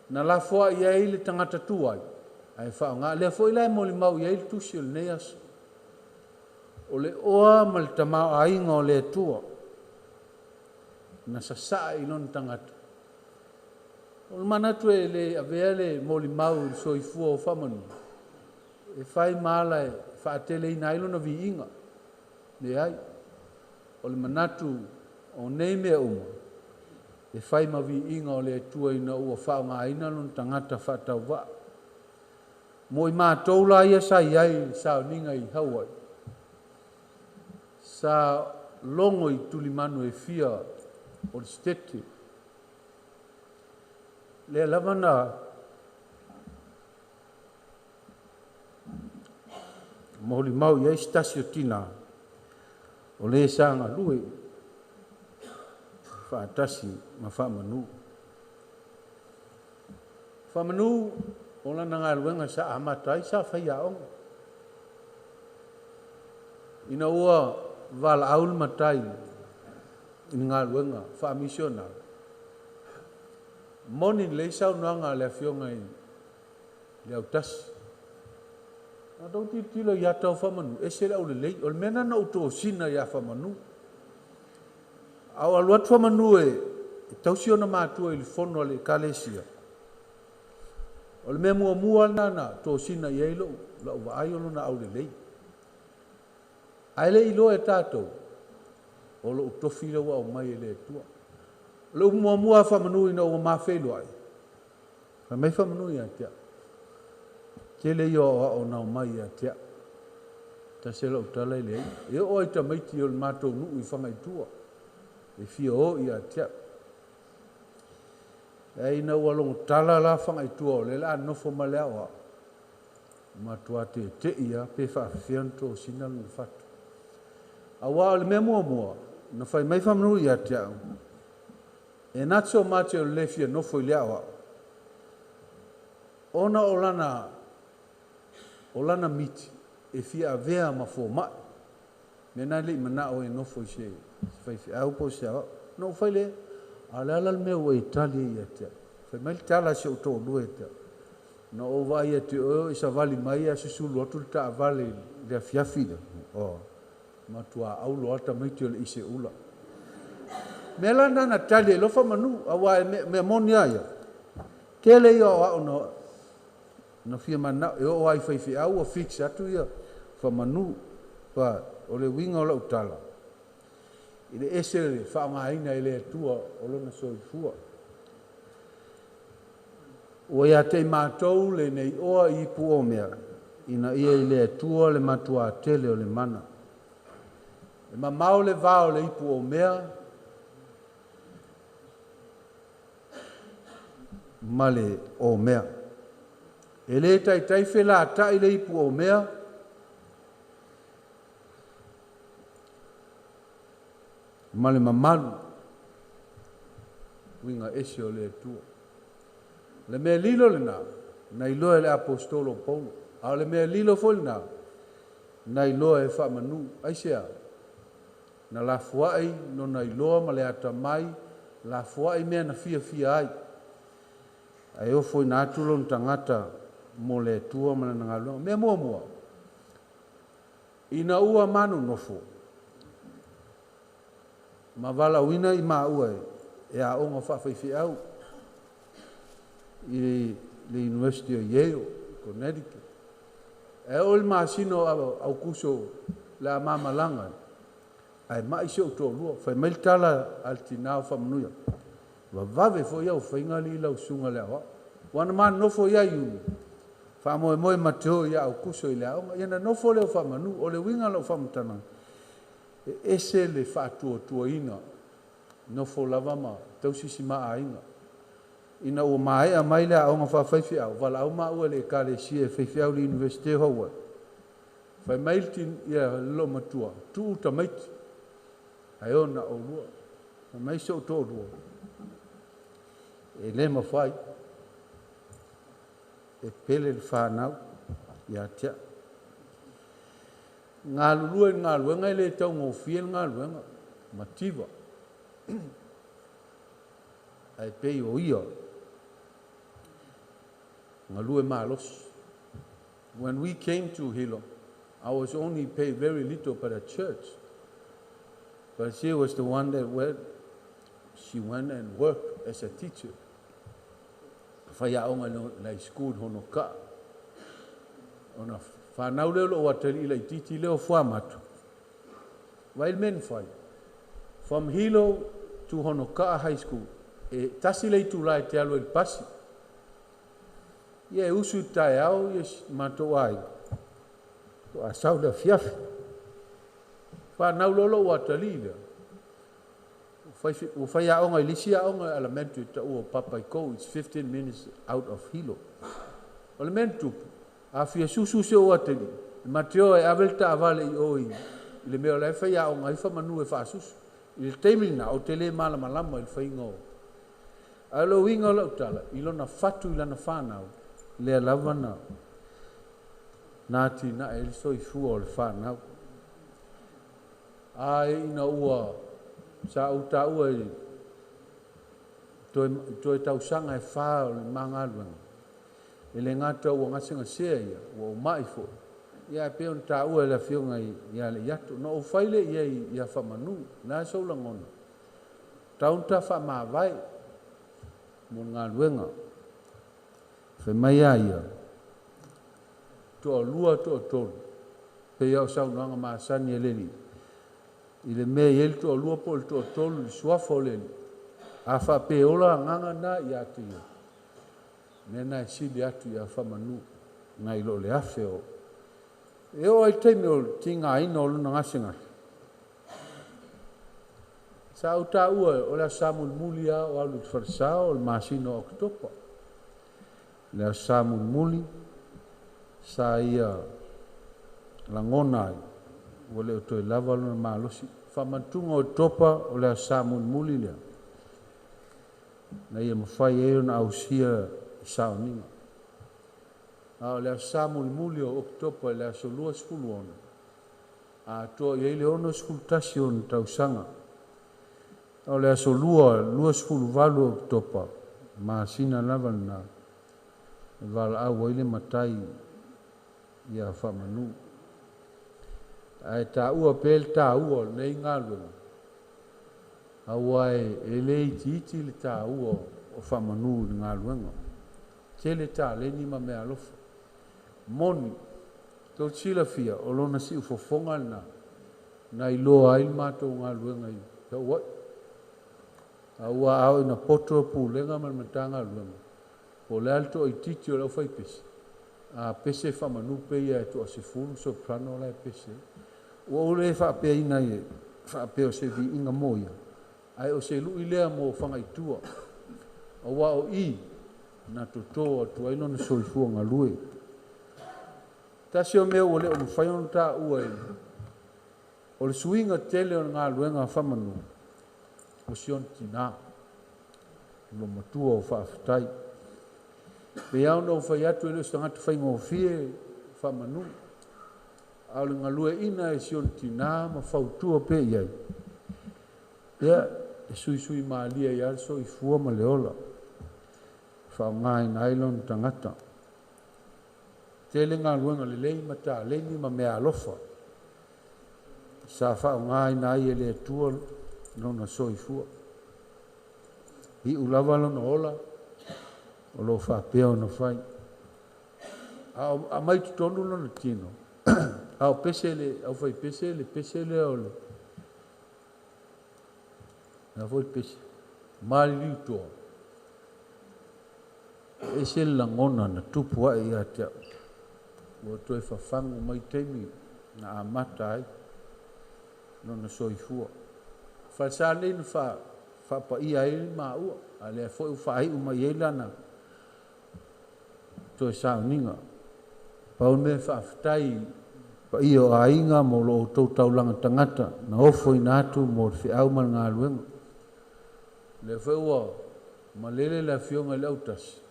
na lafoai ai le tagata tuai, ae faaaoga. Lea foi la e molimau i ai le tusi o lenei aso. O le oa ma le tamaoaiga o le Atua na sasaa i lona tagata. O le manatu e le avea le molimau i le soifua o faamanu e fai ma ala e faateleina ai lona viiga. Leai, o le manatu o nei mea uma e fai ma viiga o le Atua ina ua faaaogaina lona tagata faatauvaa. Mo i matou la ia sa i ai i le sauniga i Hawaii, sa logo i tulimanu e fia o le Setete, lea lava na molimau i ai se tasi o tina o le sa galue faatasi ma Faamanu. Faamanu o lana galuega sa amata ai sa faiaoga. Ina ua valaau le matai i le galuega faamisionare, moni lelei saunoaga a le afioga i le autasi. A tou tilotilo i ata o Faamanu, ese le aulelei. O le mea lena na ou tosina ia Faamanu. A o alu atu Faamanu e e tausi ona matua i le fono a le ekalesia. O le mea muamua lena na tosina i ai lou vaai o lona aulelei. Ae le i iloa e tatou, o lou tofi lea ua aumai e le Atua. O le upu muamua a Faamanu ina ua ma feiloai, fai mai Faamanu ia te au, tele ia o aoao na omai ia te au. Tasi lau tala e leai. E oo ai tamaiti o le matou nuu i Fagaitua, e fia o ia te au. E ina ua logo tala la Fagaitua o le la nofo ma le aoao, matua te te ia pe faafefea ona tosina lona fatu. Auā o le mea muamua, na fai mai Faamanu ia te au, e not so much o le le fia nofo i le aoao, ona o lana miti e fia avea ma fomai. Mea na le i manao e nofo i se faifeau po o se aoao. Na ou fai lea, a o le ala le mea ua e tali ai ia te au. Fai mai le tala a si ou toalua ia te au. Na ou vaai atu oe i savali mai a susulu atu le taavale i le afiafi lea. Oh, matua aulo lava tamaiti o le ise ula. Mea la na na tali e lofa manu, auā e mea moni a ia. Tele ia o ao na fia manao, e oo ai faifeau ua fix atu ia Faamanu. Pa, o le uiga o lau tala, i le ese le faaaogaina e le Atua o lona soifua. Ua ia te i matou lenei oa i ipu o mea, ina ia i le Atua le matua tele o le mana. E mamao le va o le ipu o mea ma le o mea. E le taitai felata'i le ipu o mea ma le mamalu uiga ese o le Atua. Le mea lilo lena, na iloa e le apostolo Paulo. A o le mea lilo foi lena, na iloa e Faamanu. Aisea? Na lafoai nona iloa ma le atamai, lafoai mea na fiafia ai. Ae ofo ina atu lona tagata mo le Atua ma lana galuega. Mea muamua, ina ua manonofo, ma valaauina i maua e aoga faafaifeau i le University o Yale, Connecticut. E oo le masina o Aukuso le a mamalaga, ae mai si ou toalua. Fai mai le tala a le tinā o Faamanuia. Vavave foi au faiga li lau susuga le aoao. Ua na manonofo ia Iuni, faamoemoe ma te o ia Aukuso i le aoga. Ia na nofo lea o Faamanu, o le uiga o lau faamatalaga, e ese le faatuatuaina, nofo lava ma tausisi maaiga. Ina ua maea mai le aoga faafaifeau, valaau maua i le ekalesia e faifeau i le University o Hawaii. Fai mai ia le loomatua, tuu tamaiti, ae ona oulua. Fai mai si ou toalua, e le mafai, e pele le fanau ia te au. Galulue i le galuega e le taugofie le galuega, mativa. Ae pei o ia, galue malosi. When we came to Hilo, I was only paid very little by the church. But she was the one that went, she went and worked as a teacher. Fai aoga i school Honoka'a. Ona whanau leo lo atali i laititi leo fuamatu. Vai le mea fai. From Hilo to Honoka'a High School, e tasi le itula e te alu e le pasi. Ia e usu i taeao ia matou aiga. To a sau le afiafi. Whanau leo lo atalii lea. Ua fai aoga i le isi aoga elementary taua o Papaikou. It's 15 minutes out of Hilo. O le mea na tupu, a fia susu se o atalii, e mateo e ave le taavale i o i le mea o la e fai aoga ai Faamanu e faasusu. I le taimi lena, o te le malamalama i le faiga o. Ae o le uiga o lau tala, i lona fatu i lana whanau, lea lava na atinae le soifua o le whanau. A ina ua sa ou taua i toe tausaga e 4 o le magaluega. E le gata ua gasegasea ia, ua ou mai foi. Ia e pei ona taua e le afioga ia le Iato. Na ou fai le i ai ia Faamanu, na sou lagona. Tau ona ta faamavae mo le galuega. Fai mai a ia, toalua, toatolu, pei lava o saunoaga masani a le Alii, i le mea e i ai le toalua po o le toatolu i le suafa o le Alii, a faapea e ola agaga na ia te ia, o mea na e sili atu ia faamanu nai lo le 1,000 o. E oo lava i le taimi o le tigaina o lona gasegase, sa ou taua o le Aso Sa mulimuli lava o alu i le falesa o le masina o Oketopa. Le Aso Sa mulimuli sa ia lagona ai ua le o toe lava lona malosi. Faamanatuga o Oketopa o le Aso Sa mulimuli lea na ia mafai ai ona ausia i sauniga. A o le Aso Sa mulimuli o Oketopa i le aso 26, atoa i ai le 61 o ona tausaga. A o le aso 2, 28 o Oketopa, masina lava lena, e valaau ai le matai ia faamanu. Ae taua pea le taua o lenei galuega, aua e le itiiti le taua o faamanu i le galuega. Tele taleni ma meaalofa. Moni, tou te silafia, o lona siufofoga lena, na iloa ai le matou galuega i Kaua'i. Aua a oo ina poto Pulega ma le Matagaluega, po o le a le toaitiiti o le aufaipese, a pese faamanu pei lava e toa-10 soprano la e pese ai. Ua ou le faapeaina ai faapea o se viiga mo ia, ae o se lui lea mo Fagaitua, aua o i na toto atu ai lona soifua galue. Tasi o mea ua le o mafai ona taua e o le suiga tele o le galuega a faamanu, o si ona tinā, lo matua o faafetai. Pei lava ona ou fai atu e le o se tagata faigofie faamanu, a o le galueaiina e si ona tinā ma fautua pea i ai, ia, e suisui malie ai lava le soifua ma le ola, e faaaogaina ai lona tagata. Tele galuega lelei ma taleni ma meaalofa sa faaaogaina ai e le Atua lona soifua. Iu lava lona ola o lo o faapea ona fai. A o aumai i totonu lona tino, a o pese le aufaipese le pese lea o le a foi le pese, maliliu toa, e ese le lagona na tupu ae ia te au, ua toe fafagu mai taimi na amata ai lona soifua. Falesa nei na faapaia ai maua, a lea foi ua faaiu mai ai lana toe sauniga. Pau le mea faafetai paia o aiga mo lo outou taulaga tagata na ofoina atu mo le feau ma le galuega. Lea foi ua malele le afioga i le autasi,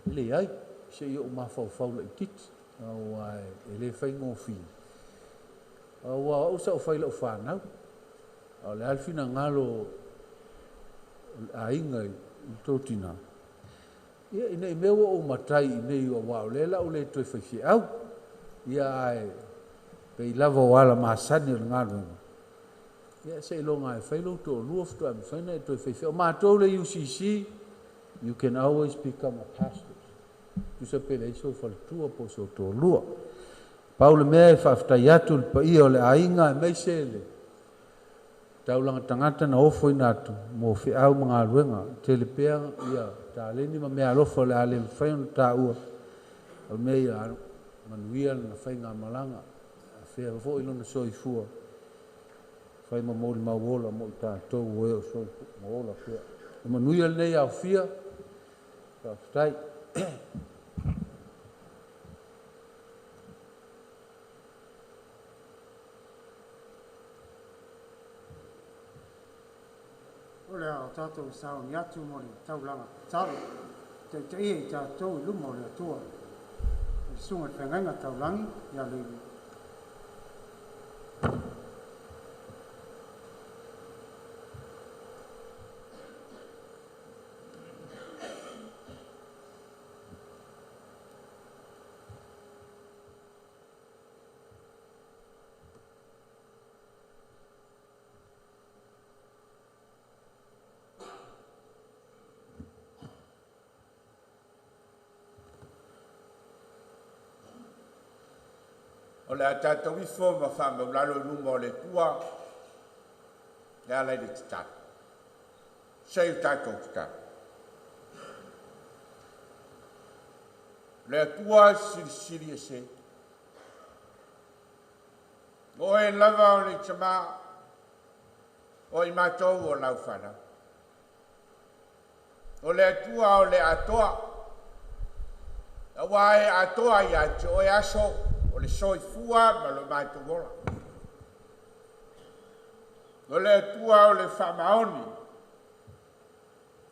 e leai, se i ou mafaufau laitiiti, aua e le faigofie. Aua o au sa ou fai i lau fanau, a o le a le finagalo o le aiga i le tou tinā, ia ina i mea ua ou matai i inei aua o lea la ua le toe fai feau, ia ae pei lava o ala masani o le galuega, ia seiloga e fai lou toalua faatoa mafai ona e toe fai feau. O matou le UCC, you can always become a pastor. Tusa pe leai sou faletua po o sou toalua. Pau le mea e faafetai atu i le paia o le aiga aemaise le taulaga tagata na ofoina atu mo feau ma galuega. Tele pea ia taleni ma meaalofa o le a le mafai ona taua. O le mea ia manuia lana faigamalaga, afea foi lona soifua, fai ma molimau ola mo i tatou o e o soifua ma ola pea. E manuia lenei aofia, faafetai. O le a o tatou sauni atu mo le taulaga tatalo, taitaia i tatou i luma o le Atua. Le susuga i le feagaiga taulagi ia Levi. O le a tatou ifo ma faamaulalo i luma o le Atua e ala i le tatalo. Se i o tatou tatalo. Le Atua silisili ese. O oe lava o le Tamā, o i matou o lau fanau. O le Atua o le atoa, auā e atoa ia te oe aso o le soifua ma lo matou ola. O le Atua o le faamaoni,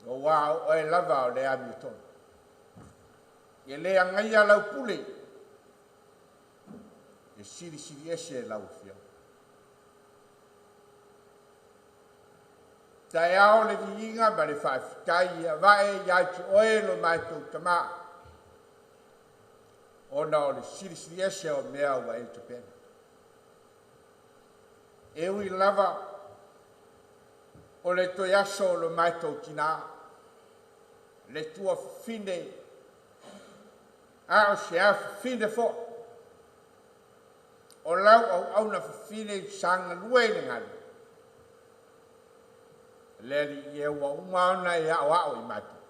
auā o oe lava o le amiotonu. E le agaia lau pule, e silisili ese lau afioga. Taeao le viiga ma le faafetai e avae ia te oe lo matou Tamā, ona o le silisili ese o mea ua e tapena. E ui lava o le toe aso o lo matou tinā, le tuafafine, a o se afafine foi, o lau auauna fafine i sa galue i le galu, le Alii e ua uma ona e aoao i matou.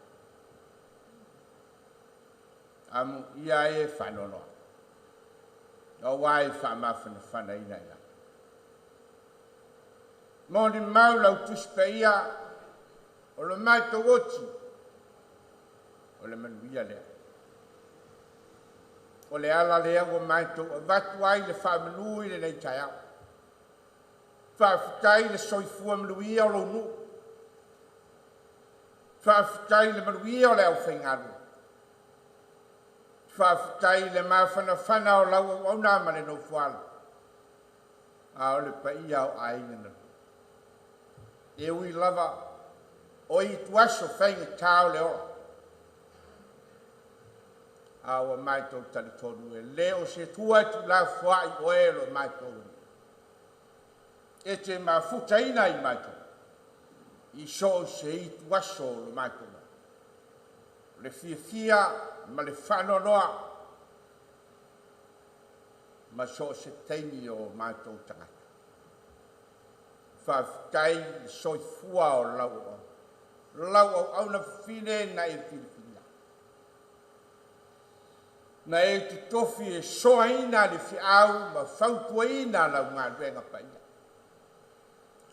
Amuia e faanoanoa, auā e faamafanafanaina i lalo. Molimau lau Tusi Paia o lo matou oti, o le manuia lea. O le ala lea ua matou avatu ai le faamanu i lenei taeao. Faafetai le soifua manuia o lou nuu. Faafetai le manuia o le aufaigaluega. Faafetai le mafanafana o lau auauna ma le nofoalo, a o le paia o aiga na lua. E ui lava o ituaso faigata o le ola, a ua matou talitonu e le o se tua e tuulafoai oe lo matou Alii. E te mafutaina i matou, i so o se ituaso o lo matou ola. O le fiafia ma le faanoanoa, ma so o se taimi o matou tagata. Faafetai i le soifua o lau auauna. Lau auauna fafine na e filifilia. Na e totofi e soaina le feau ma fautuaina lau galuega paia.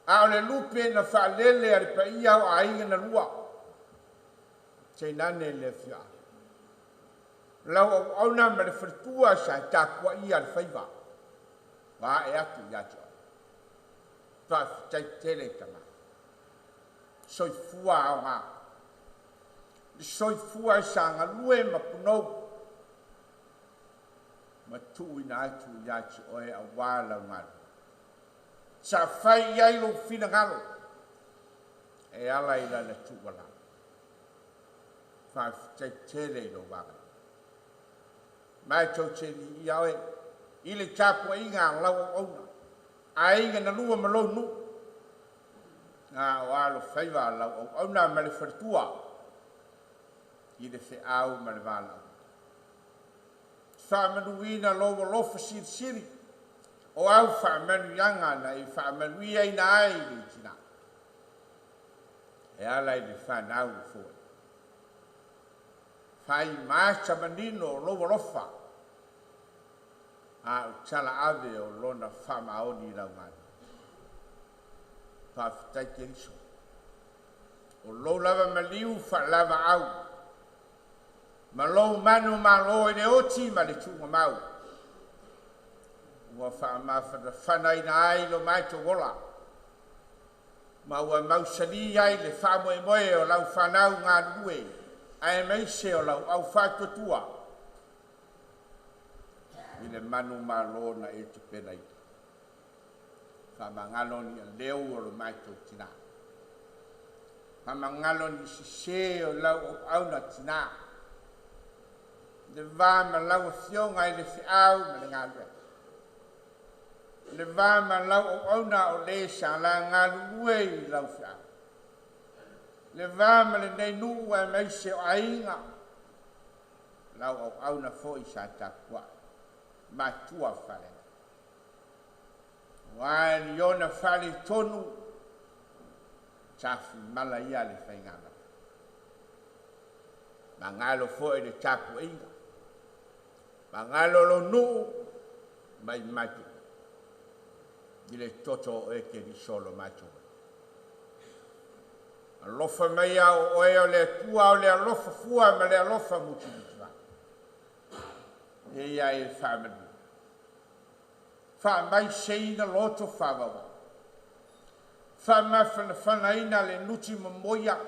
A o le lupe na faalele a le paia o aiga na lua, tainane le afioaga. Lau auauna ma le faletua sa tapuaia le faiva, ua ae atu ia te oe. Faafetai tele i tama. Soifua aoga. Le soifua sa galue ma punou, ma tuuina atu ia te oe auā lau galuega. Sa fai i ai lou finagalo, e ala i lana tuualalo. Faafetai tele i lou agalelei. Matou te viia oe i le tapuaiga a lau auauna, aiga na lua ma lou nuu, a o alo faiva lau auauna ma le faletua i le feau ma le valaauina. Faamanuina lou alofa silisili o au faamanuiaga na e faamanuiaina ai le tina, e ala i le fanau foi. Fai maasa manino o lou alofa, a o tala ave o lona faamaoni i lau galuega. Faafetai Keriso. O lou lava maliu faalavaau, ma lou manu malo i le oti ma le tuugamau, ua faamafanafanaina ai lo matou ola, ma ua mausali ai le faamoemoe o lau fanau galulue, aemaise o lau aufaatuatua i le manu malo na e tapenaina. Faamagalo ni aleu o lo matou tinā. Faamagalo ni sese o lau auauna tinā. Le va ma lau afioga i le feau ma le galuega. Le va ma lau auauna o le sa la galulue i lau feau. Le va ma lenei nuu aemaise o aiga, lau auauna foi sa tapuai, matua faleaga. Ua e liona faaletonu safimala ia le faigama. Magalo foi le tapuaiga. Magalo lo nuu mai matou. I le toto o e ke solo matou. Alofa mai au oe o le Atua o le alofa fua ma le alofa mutimutiva. E ia e faamanu. Faamai seina loto faavawa. Faamafanafanaina le nuti momoia.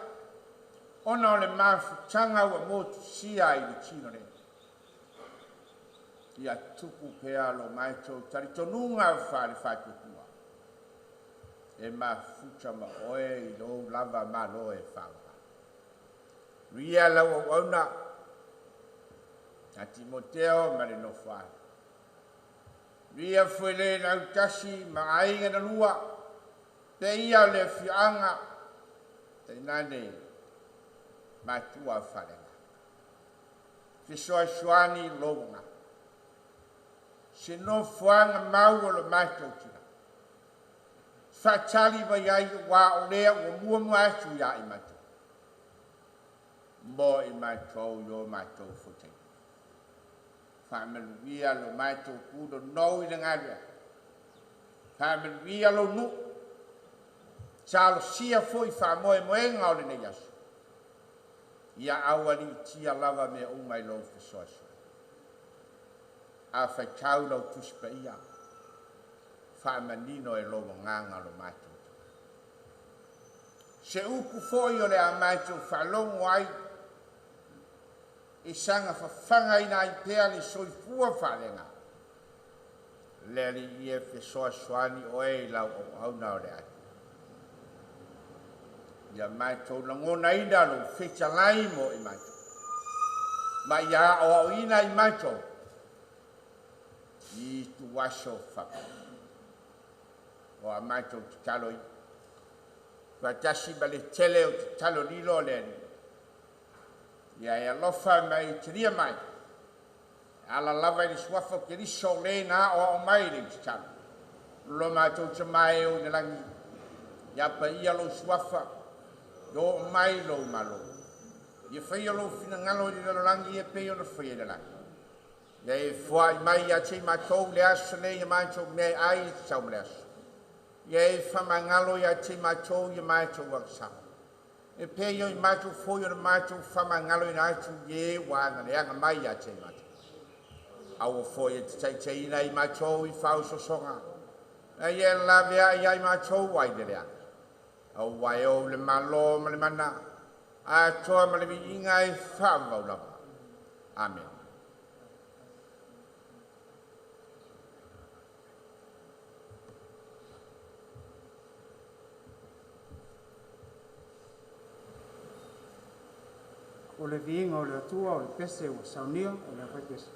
Ona o le mafutaga ua motusia i le tino nei. Ia tupu pea lo matou talitonuga o faale faatuatua. E mafuta ma oe i lou lava malo e faavawa. Ria lau auauna, a Timoteo ma le nofoaga. Ria foi le lautasi ma aiga na lua, te ia o le afioaga, tainane matua falega. Fesoasoani louga. Se nofoaga mau o lo matou tina. Faatali mai ai ua o lea ua muamua atu ia i matou. Mo i matou i o matou fotai. Faamanuia lo matou pulo nou i le galuega. Faamanuia lo nuu. Talosia foi faamoemoega o lenei aso. Ia aualiitia lava mea uma i lou fesoasoani. A faitau lau tusi paia, faamanino e lou agaga lo matou. Se upu foi o le a matou faalogo ai, e saga fafagaina ai pea le soifua faaleaga. Le Alii e fesoasoani oe i lau auauna o le Atua. Ia matou lagonaina lou fetalai mo i matou. Ma ia aoaoina i matou i tuaso faapea. O a matou tatalo ia. Faatasi ma le tele o tatalo lilo o le Alii. Ia e alofa mai talia mai. Ala lava i le suafa o Keriso le na aoao mai le tatalo. Lo matou tama e o i le lagi. Ia paia lou suafa. Ia mai lou malo. Ia faia lou finagalo i le lalolagi e pei ona faia i le lagi. Ia e foai mai ia te i matou le aso nei ia matou mea ai e tatau ma le aso. Ia e faamagalo ia te i matou ia matou agasala. E pei o i matou foi o le matou faamagaloina atu i e ua agaleaga mai ia te i matou. Aua foi e te taitaiina i matou i faaososoga. A ia laveai ia i matou ai le leaga. Aua e ou le malo ma le mana, atoa ma le viiga e faavavau lava. Amen. O le viiga o le Atua o le pese ua saunia o le afai pese.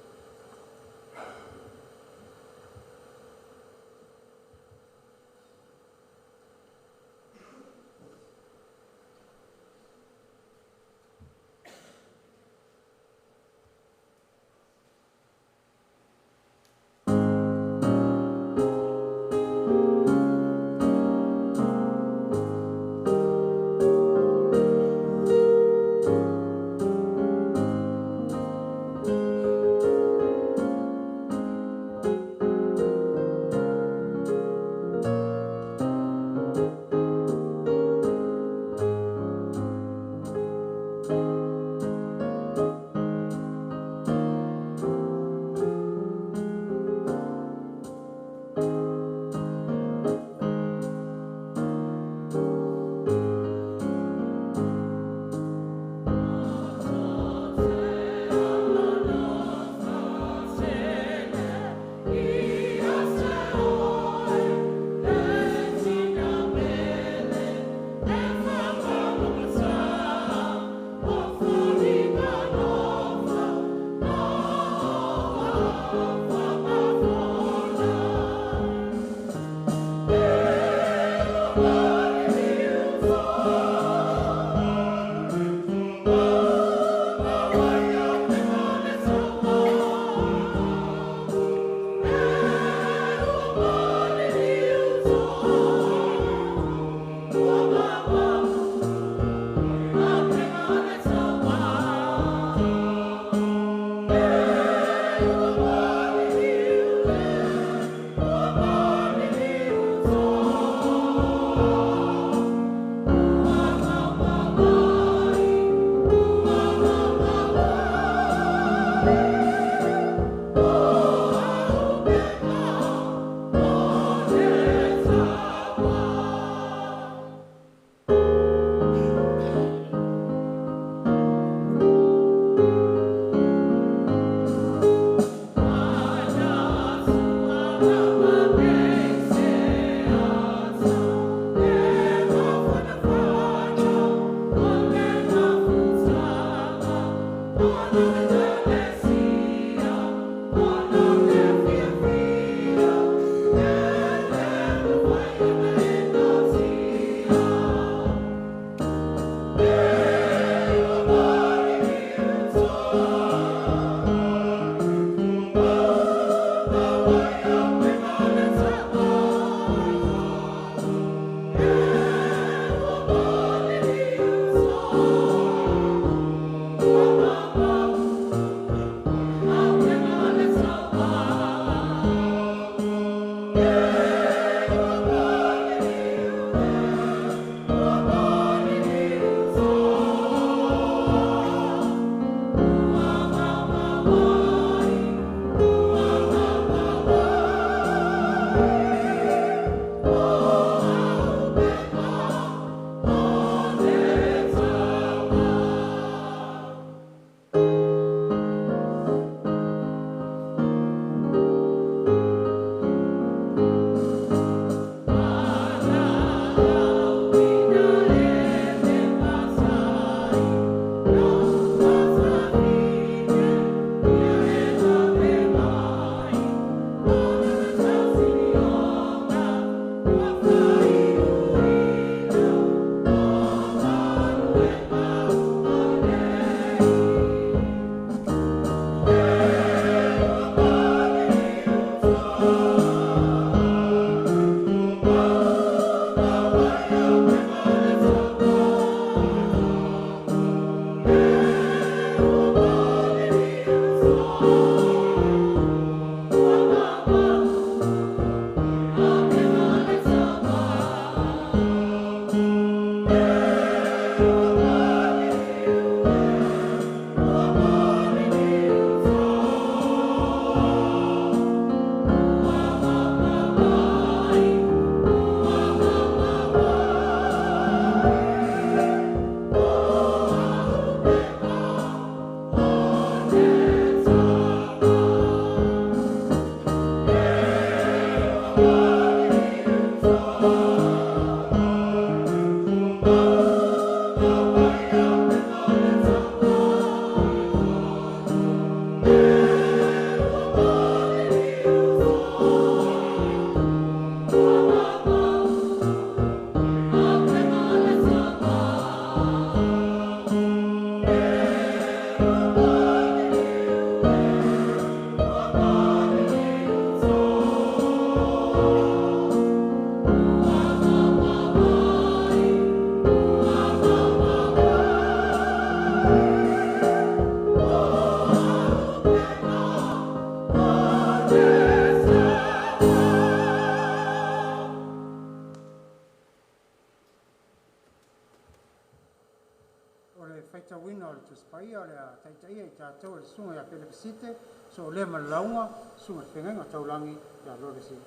O le faitauina o le Tusi Paia o le a taitaia i tatou e le Susuga ia Pelefisite, Soolea ma le Lauga, Susuga i le Feagaiga Taulagi ia Lolesi.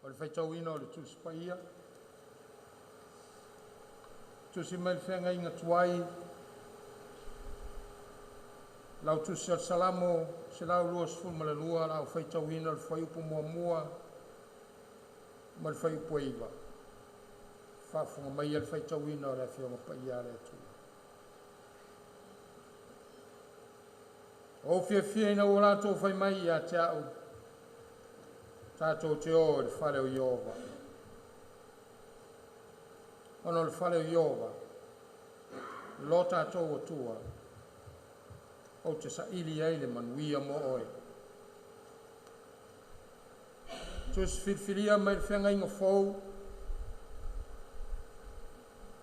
O le faitauina o le Tusi Paia, tusi mai le feagaiga tuai, lau tusi o le Salamo 122, lau faitauina o le fuaiupu 1 ma le fuaiupu 9. Faafofoga mai le faitauina o le Afioga Paia a le Atua. O fiafia ina ua latou fai mai ia te au, tatou te o i le fale o Ieova. Ona o le fale o Ieova, lo tatou Atua, ou te saili ai le manuia mo oe. Tusi filifilia mai le feagaiga fou,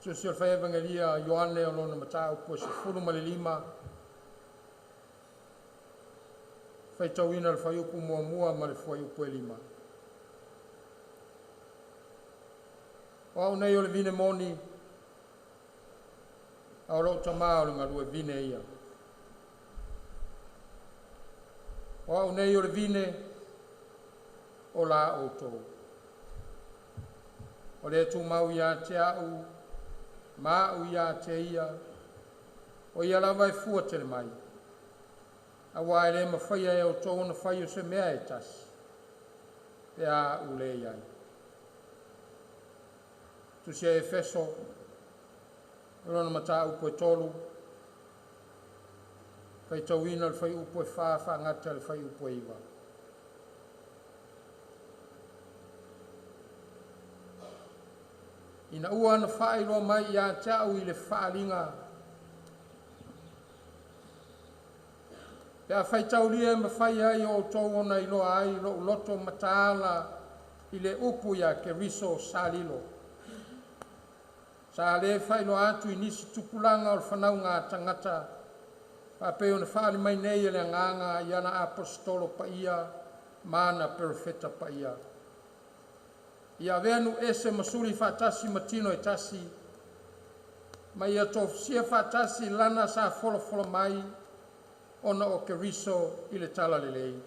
tusi o le fai Evangelia Ioane o lona mataupu e 15, faitauina le fuaiupu 1 ma le fuaiupu 5. O au nei o le vine moni, a o lou tamā o le galue vine ia. O au nei o le vine o la outou. O le tumau ia te au, ma au ia te ia, o ia lava e fua tele mai. Auā e le mafaia e outou ona fai o se mea e tasi. Pe a ou le iai. Tusi a Efeso, o lona mataupu e 3, faitauina le fuaiupu e 4 faagata le fuaiupu e 9. Ina ua na faailoa mai ia te au i le faaliga, pe a faitaulia e mafai ai e outou ona iloa ai lou loto mataala i le upu ia Keriso sa lilo, sa le faailoa atu i nisi tupulaga o le fanauga a tagata, faapei ona faaali mai nei e le Agaga i ana Aposetolo paia ma ana Perofeta paia. Ia avea nuu ese ma suli faatasi ma tino e tasi, ma ia tofusia faatasi lana sa folafola mai ona o Keriso i le Talalelei.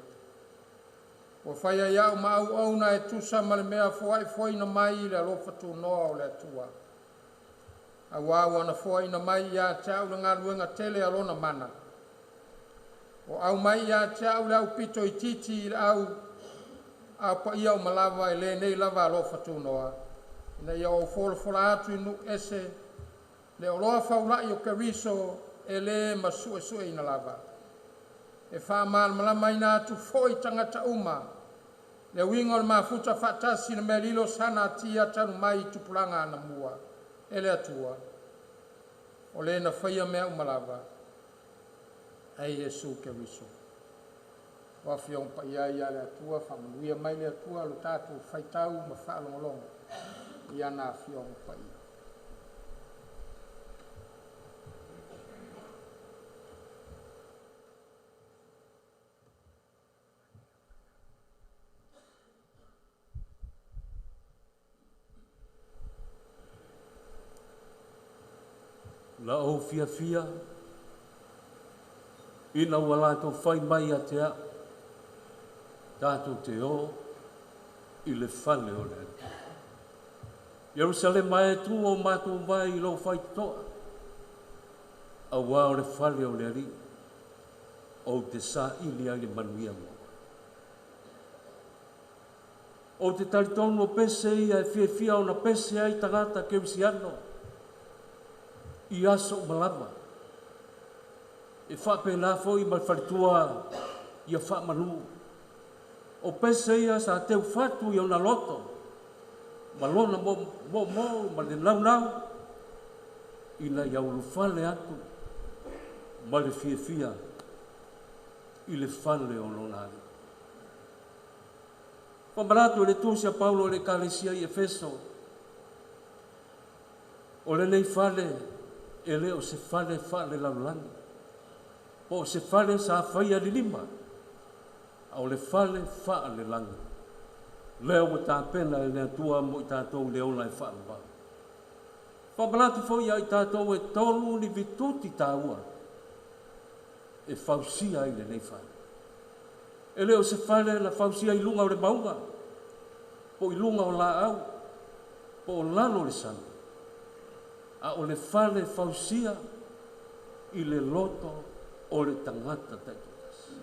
Ua faia ai au ma auauna e tusa ma le mea foaifoaina mai i le alofa tunoa o le Atua. Auā ua na foaina mai ia te au le galuega tele a lona mana, o aumai ia te au le aupito itiiti i le au a paia uma lava i lenei lava alofa tunoa, ina ia ou folafola atu i nuu ese le oloa faula'i o Keriso e le masu'esu'eina lava, e faamalamalamaina atu foi i tagata uma le uiga o le mafuta faatasi i le mea lilo sa natia talu mai i tupulaga anamua e le Atua, o Le na faia mea uma lava, e Iesu Keriso. O Afioga Paia ia a le Atua, faamanuia mai le Atua lo tatou faitau ma faalogologo i ana Afioga Paia. La ou fiafia ina ua latou fai mai ia te au, tatou te o i le fale o le Alii. Ierusalema e tu o matou vai i lou faitotoa, auā o le fale o le Alii, ou te saili ai le manuia mo. Ou te talitonu o pese ia e fiafia ona pese ai tagata kerisiano i aso uma lava. E faapena foi ma le faletua ia faamalu. O pese ia sa teufatu i ona loto, ma lona moomoo ma le naunau, ina ia ulufale atu ma le fiafia i le fale o lona alii. Famanatu i le tusi a Paulo i le Ekalesia i Efeso, o lenei fale e le o se fale faalelalolagi, po o se fale sa faia lilima, a o le fale faalelagi. Lea ua tapena e le Atua mo i tatou le ola e faavavau. Famanatu foi ia i tatou e tolu ni vituti taua e fausia ai lenei fale. E le o se fale na fausia i luga o le mauga, po i luga o laau, po o lalo o le sami, a o le fale fausia i le loto o le tagata taitoatasi.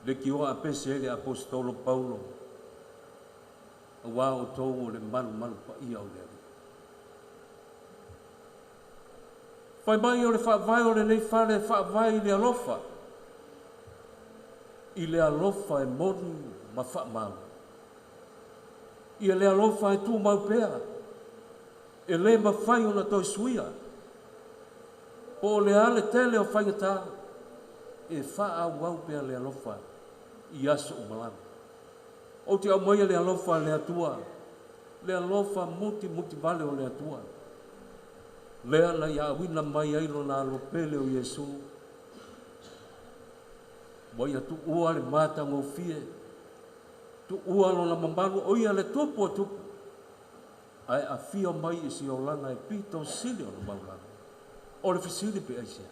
Le kioa a pese ai le Aposetolo Paulo, auā outou o le malumalu paia o le Alii. Fai mai o le faavae o lenei fale e faavae i le alofa, i le alofa e moni ma faamau. Ia le alofa e tumau pea, e le mafai ona toe suia. Po o le a le tele o faigata, e faaauau pea le alofa i aso uma lava. Ou te aumaia le alofa a le Atua, le alofa mutimutivale o le Atua, lea na ia auina mai ai lona alo pele o Iesu, ua ia tuua le matagofie, tuua lona mamalu, o ia le tupu o tupu, ae afio mai i se olaga e pito sili ona maualalo. O le fesili pe aisea,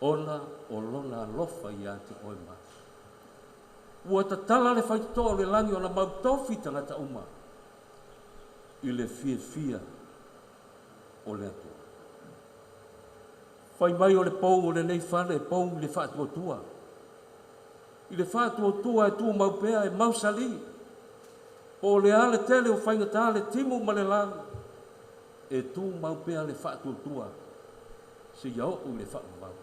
ona o lona alofa ia te oe ma. Ua tatala le faitotoa o le lagi ona mautofi tagata uma i le fiafia o le Atua. Fai mai o le pou o lenei fale, pou i le faatuatua. I le faatuatua e tumau pea e mausali. Po o le a le tele o faigata le timu ma le la, e tumau pea le faatuatua seia oo i le faavavau.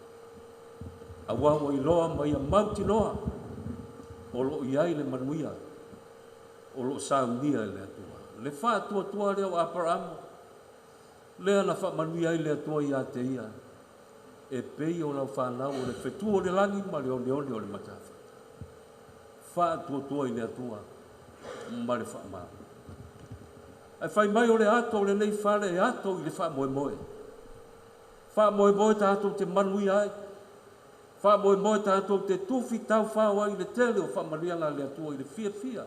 Auā ua iloa ma ia mautinoa o loo i ai le manuia o loo saunia e le Atua. Le faatuatua lea o Aparaamo, lea na faamanuia ai le Atua ia te ia, e pei o lau fanau o le fetu o le lagi ma le oneone o le matafata. Faatuatua i le Atua ma le faamaoni. Ae fai mai o le ato o lenei fale e ato i le faamoemoe. Faamoemoe tatou te manuia ai. Faamoemoe tatou te tufi taufao ai i le tele o faamanuiaga a le Atua i le fiafia.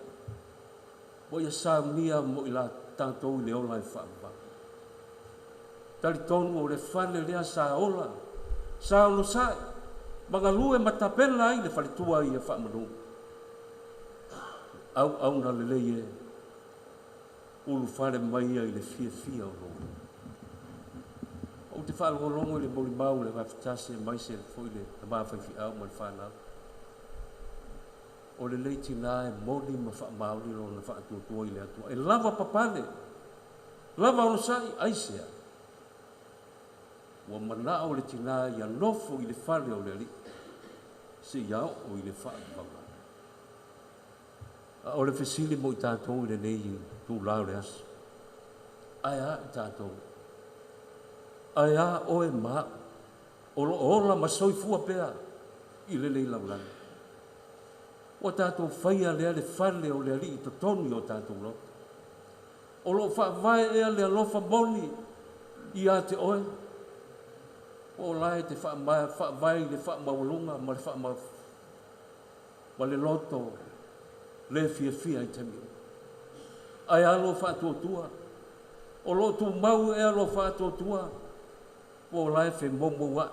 Ua ia saunia mo i la tatou i le ola e faavavau. Talitonu o le fale lea sa ola, sa onosai, ma galue ma tapena ai le faletua ia faamanu. Auauna lelei e, ulufale mai ia i le fiafia o lou. Ou te faalogologo i le molimau le gafatasi aemaise foi le tamā faifeau ma le fanau. O lenei tinā e moni ma faamaoni lona faatuatua i le Atua. E lava papale, lava onosai, aisea? Ua manao le tinā ia nofo i le fale o le Alii, seia oo i le faavavau. A o le fesili mo i tatou i lenei itulā o le aso, ae a i tatou? Ae a oe ma a'u o loo ola ma soifua pea i lenei lalolagi? Ua tatou faia lea le fale o le Alii i totonu i o tatou loto. O loo faavae ea le alofa moni ia te oe? Po o la e te faavae i le faamaualuga ma le faama ma le loto le fiafia i taimi. Ae a lou faatuatua? O loo tumau ea lou faatuatua? Po o la e femoumoua'i?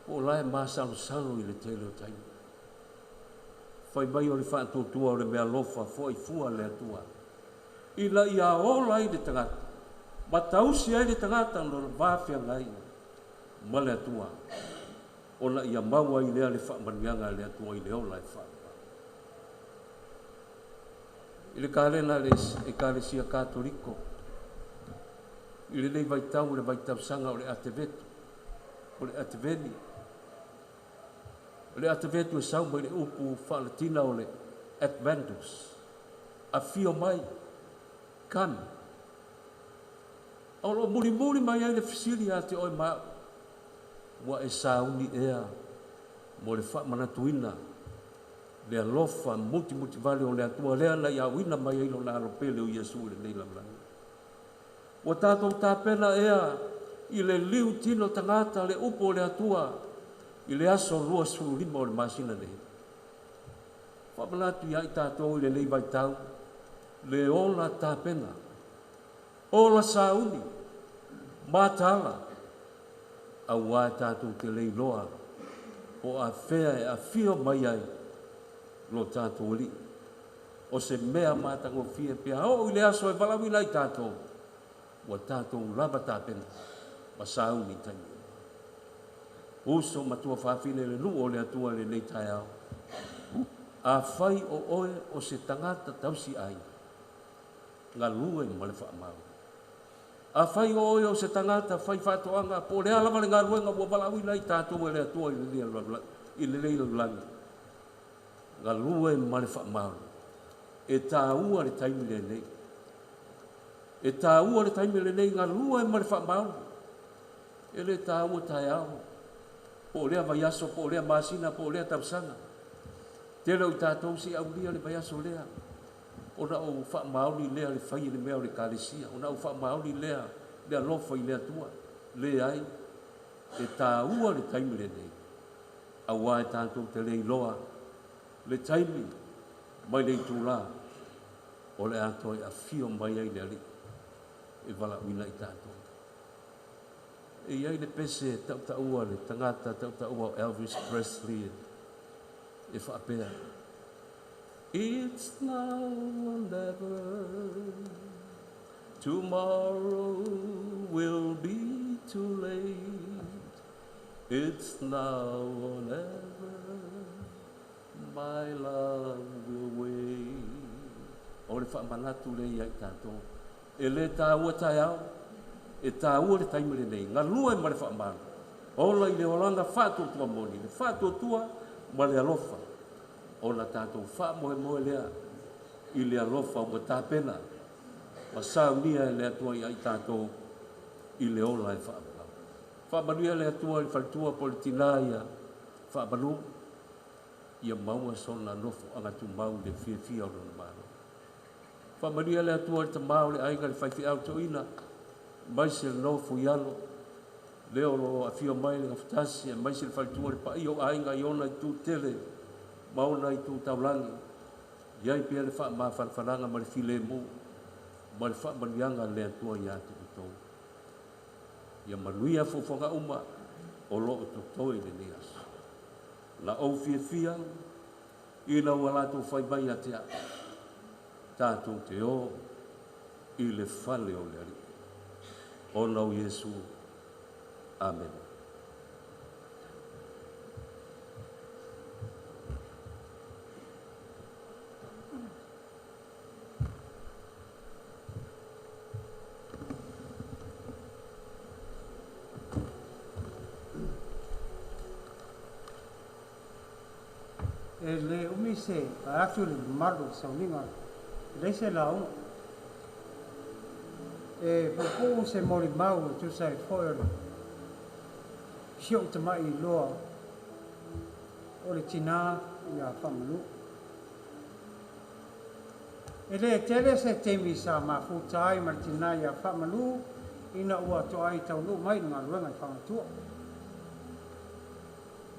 Po o la e masalosalo i le tele o taimi? Fai mai o le faatuatua o le meaalofa foai fua le Atua ina ia ola ai le tagata ma tausi ai le tagata ona va feagai ma le Atua, ona ia maua ai lea le faamanuiaga a le Atua i le ola e faavavau. I le kalena le Ekalesia Katoliko i lenei vaitau, o le vaitausaga o le Atevetu, o le Ateveni. O le Atevetu e sau mai le upu faalatina o le Adventus, afio mai, come. O loo mulimuli mai ai le fesili ia te oe ma a'u, ua e sauni ea mo le faamanatuina le alofa mutimutivale o le Atua lea na ia auina mai ai lona alo pele o Iesu i lenei lalolagi? Ua tatou tapena ea i le liu tino tagata le upu o le Atua i le aso 25 o le masina nei? Faamanatu ia i tatou i lenei vaitau le ola tapena, ola sauni, mataala, auā tatou te le iloa po afea e afio mai ai lo tatou Alii. O se mea matagofie pe a oo i le aso e valaauina ai tatou, ua tatou lava tapena ma sauni i taimi. Uso ma tuafafine le nuu o le Atua i lenei taeao, afai o oe o se tagata tausi aiga, galue ma le faamaoni. Afai o oe o se tagata fai faatoaga, po o le a lava le galuega ua valaauina ai tatou e le Atua i lenei lalolagi, galue ma le faamaoni. E taua le taimi lenei. E taua le taimi lenei, galue ma le faamaoni. E le taua taeao, po o lea vaiaso, po o lea masina, po o lea tausaga. Tele o i tatou se i aulia le vaiaso lea, ona ou faamaoni lea le fai le mea o le Ekalesia, ona ou faamaoni lea le alofa i le Atua. Leai, e taua le taimi lenei, auā e tatou te le iloa le taimi mai le itulā o le a toe afio mai ai le Alii e valaauina i tatou. E i ai le pese tautaua le tagata tautaua o Elvis Presley e faapea, "It's now or never, tomorrow will be too late. It's now or never." My love will wait. O le faamanatu lea ia i tatou. E lē tāua taeao, e tāua le taimi lenei, galue ma le faamalu. Ola i le olaga faatuatua moni, le faatuatua ma le alofa. Ona tatou faamoemoe lea i le alofa ua tapena ma saunia e le Atua ia i tatou i le ola e faavavau. Faamanuia le Atua i le faletua po o le tinā ia faamalu, ia maua sona nofoaga tumau i le fiafia o lona Malo. Faamanuia le Atua i le tamā o le aiga le faifeau toeaina, aemaise le nofo i alo, lea o lo o afio mai le gafatasi, aemaise le faletua le paia o aiga i ona itu tele ma ona itu taulagi. Ia i ai pea le faamafanafanaga ma le filemu ma le faamanuiaga a le Atua ia te outou. Ia manuia fuafuaga uma o lo o totoe i lenei aso. Na ou fiafia ina ua latou fai mai ia te au, tatou te o i le fale o le Alii. Ona o Iesu. Amene. E lē umi se vaeatu le mamalu i le sauniga e leai se lauga. E puupuu se molimau e tusa ai foi o le si ou tama'i iloa o le tinā ia Faamanu'u. E lē tele se taimi sa mafuta ai ma le tinā iā Faamanu'u ina ua toai taunuu mai i le galuega i Fagatua.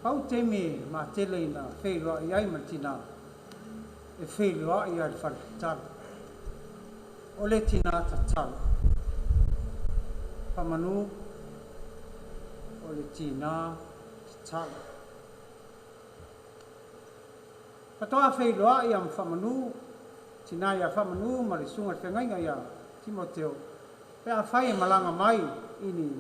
Pau taimi matele ina feiloai ai ma le tinā, e feiloai lava i le fale tatalo. O le tinā tatalo. Faamanu, o le tinā tatalo. Faatoa feiloai a ma Faamanu, tinā ia Faamanu ma le susuga i le feagaiga ia Timoteo, pe afai e malaga mai i ni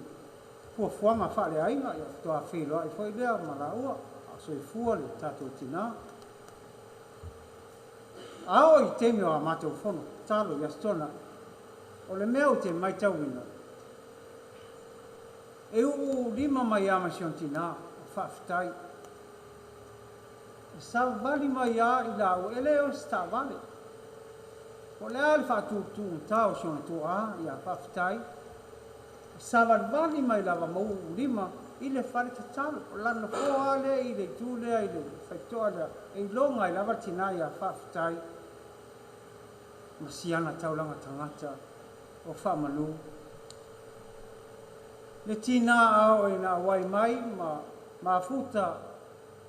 fuafuaga faaleaiga, ia faatoa feiloai foi lea ma laua, a o soifua le tatou tinā. A oo i taimi o a matou fono tatalo i Aso Toonai, o le mea ou te maitauina, e uu lima mai lava ma si ona tinā, o faafetai. E savali mai lava i laua, e le o se taavale. Po o le a le faatutugata o si ona tuaa, ia faafetai. E savalivali mai lava ma uu lima i le fale tatalo. O lana nofoa lava lea i le itu lea i le faitotoa lea, e iloga ai lava le tinā ia faafetai ma siana taulaga tagata o faamanu. Le tinā a oo ina auai mai ma mafuta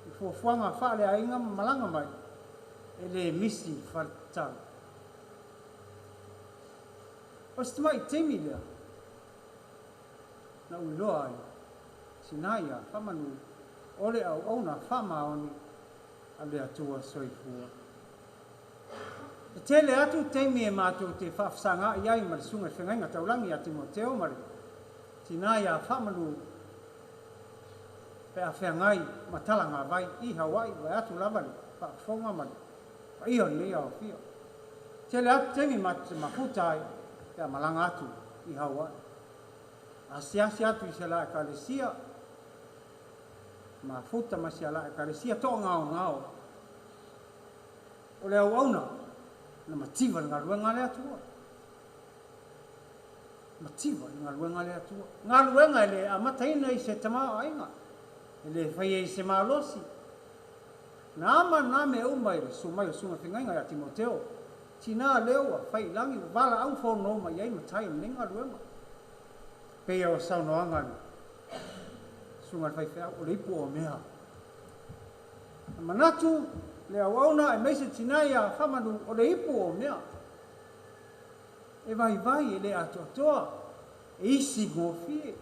i fuafuaga faaleaiga ma malaga mai, e le misi i le fale tatalo. O se tamai taimi lea na ou iloa ai, tina ia Faamanu o le auauna faamaoni a le Atua soifua. E tele atu taimi e matou te faafesagaai ai ma le Susuga i le Feagaiga Taulagi ia Timoteo ma le tina ia Faamanu pe a feagai ma talagavai i Hawaii vaeatu lava le faafofoga ma le paia o lenei aofia. Tele atu taimi matou te mafuta ai pe a malaga atu i Hawaii. Asiasi atu i se la Ekalesia, mafuta ma si ala Ekalesia toagaogao. O le auauna na mativa i le galuega a le Atua. Mativa i le galuega a le Atua. Galuega e le amataina i se tamaoaiga, e le faia i se malosi. Na ama na mea uma i le susu mai o Susuga Fegaiga ia Timoteo, tinā lea ua fai i lagi, ua valaau fono mai ai matai o lenei galuega. Pei o saunoaga a le Susuga i le Faifeau, o le ipu o mea. Na manatu le auauna aemaise tinā ia Faamanu, o le ipu o mea. E vaivai, e le atoatoa, e isi gofie,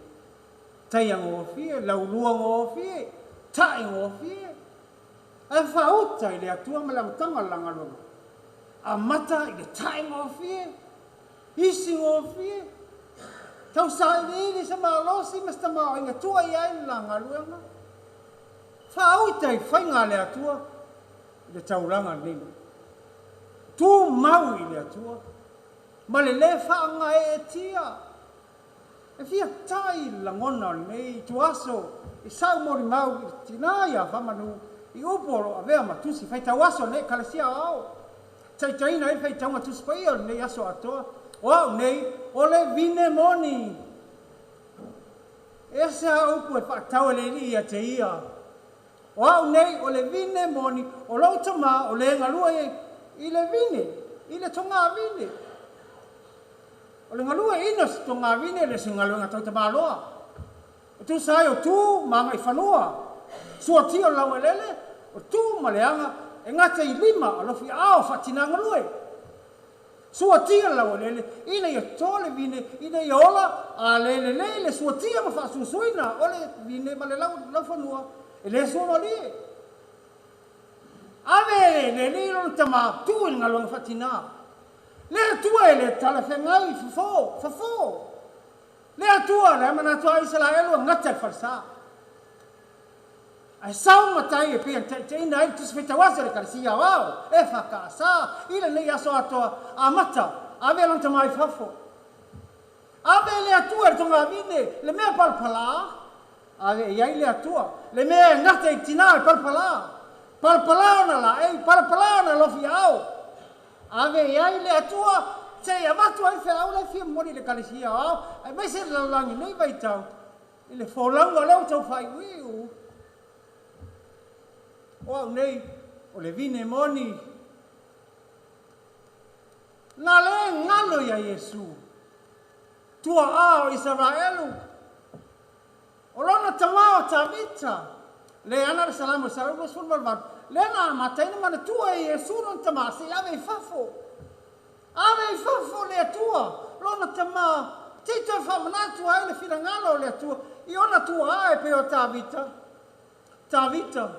taia gofie, laulua gofie, tae gofie. Ae faauta i le Atua ma le amataga o le la galuega. Amata i le tae gofie, isi gofie, tau sailiili se malosi ma se tamaoaiga tua i ai le la galuega. Faauta i faiga a le Atua i le taulaga lenei. Tumau i le Atua ma le lē faagaeetia. E fia tai le lagona o lenei ituaso i sau molimau i le tinā ia Faamanu i upu o lo o avea ma tusi faitauaso o lenei Ekalesia Aoao. Taitaiina ai le faitauga Tusi Paia o lenei aso atoa. O au nei, o le vine moni. E ese lava upu e faatau e le alii ia te ia. O au nei, o le vine moni, o lou tamā o le galue i le vine, i le togavine. O le galueaiina o se togavine e le o se galuega tau tamaloa. E tusa ai o tu ma agaifanua, suatia o le laueleele, o tu ma le aga e gata i lima alofi aao faatinā galue. Suatia le laueleele ina ia to le vine, ina ia ola, a le lelei le suatia ma faasuasuina o le vine ma le laufanua, e le suamalie. Ave le alii lona tamā, tuu i le galuega faatinā. Le Atua e le talafeagai, fofo, fofo. Le Atua, le manatu a Isaraelu e gata i le falesa. Ae sau matai e pei ona taitaiina ai le Tusi Faitauaso a le Ekalesia Aoao, EFKS, i lenei aso atoa, amata, ave lona tamā i fafo. Ave le Atua i le togavine, le mea palapala, ave i ai le Atua, le mea e gata i tinā e palapala, palapala ona laei, palapala ona alofiaao. Ave i ai le Atua, seia avatu ai le feau la e fia momoli i le Ekalesia Aoao, aemaise le lalolagi i lenei vaitau, i le folauga lea ua tau faaiuiu. O au nei, o le vine moni. Na le galo ia Iesu, tuaa o Isaraelu, o lona tamā o Tavita, le ana le Salamo 128, lea na amataina manatua e Iesu lona tamā se i ave i fafo. Ave i fafo le Atua, lona tamā, se i toe faamanatu ai le finagalo o le Atua i ona tuaa e pei o Tavita. Tavita,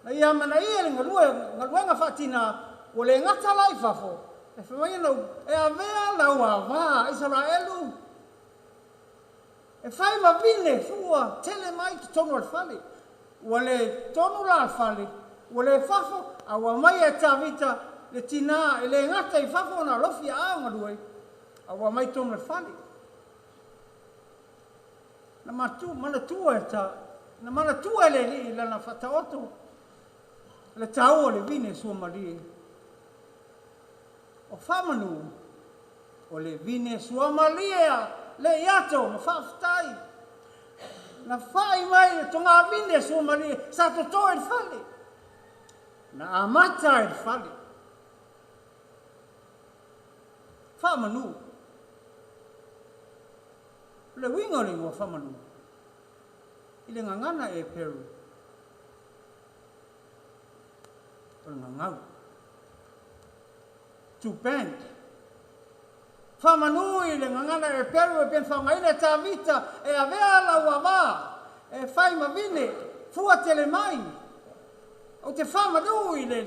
na ia amanaia le galuega faatinā, ua le gata la i fafo, e fai mai ana upu, e avea lau avā Isaraelu, e fai ma vine fua tele mai totonu o le fale. Ua le tonu la le fale, ua le fafo, a ua aumai e Tavita le tinā e le gata i fafo ona alofi aao galue, a ua aumai totonu o le fale. Na manatua e ta, na manatua e le alii i lana faataoto le taua o le vine suamalie. O Faamanu, o le vine suamalie a le iato ma faafetai. Na fai mai le togavine suamalie sa toto i le fale. Na amata i le fale. Faamanu. O le uiga o le igoa Faamanu, i le gagana e Peru, o le gagau. To bend. Faamanu i le gagana e Peru e pei ona faaaogaina e Tavita e avea lau avā e fai ma vine, fua tele mai. Ou te faamanu i le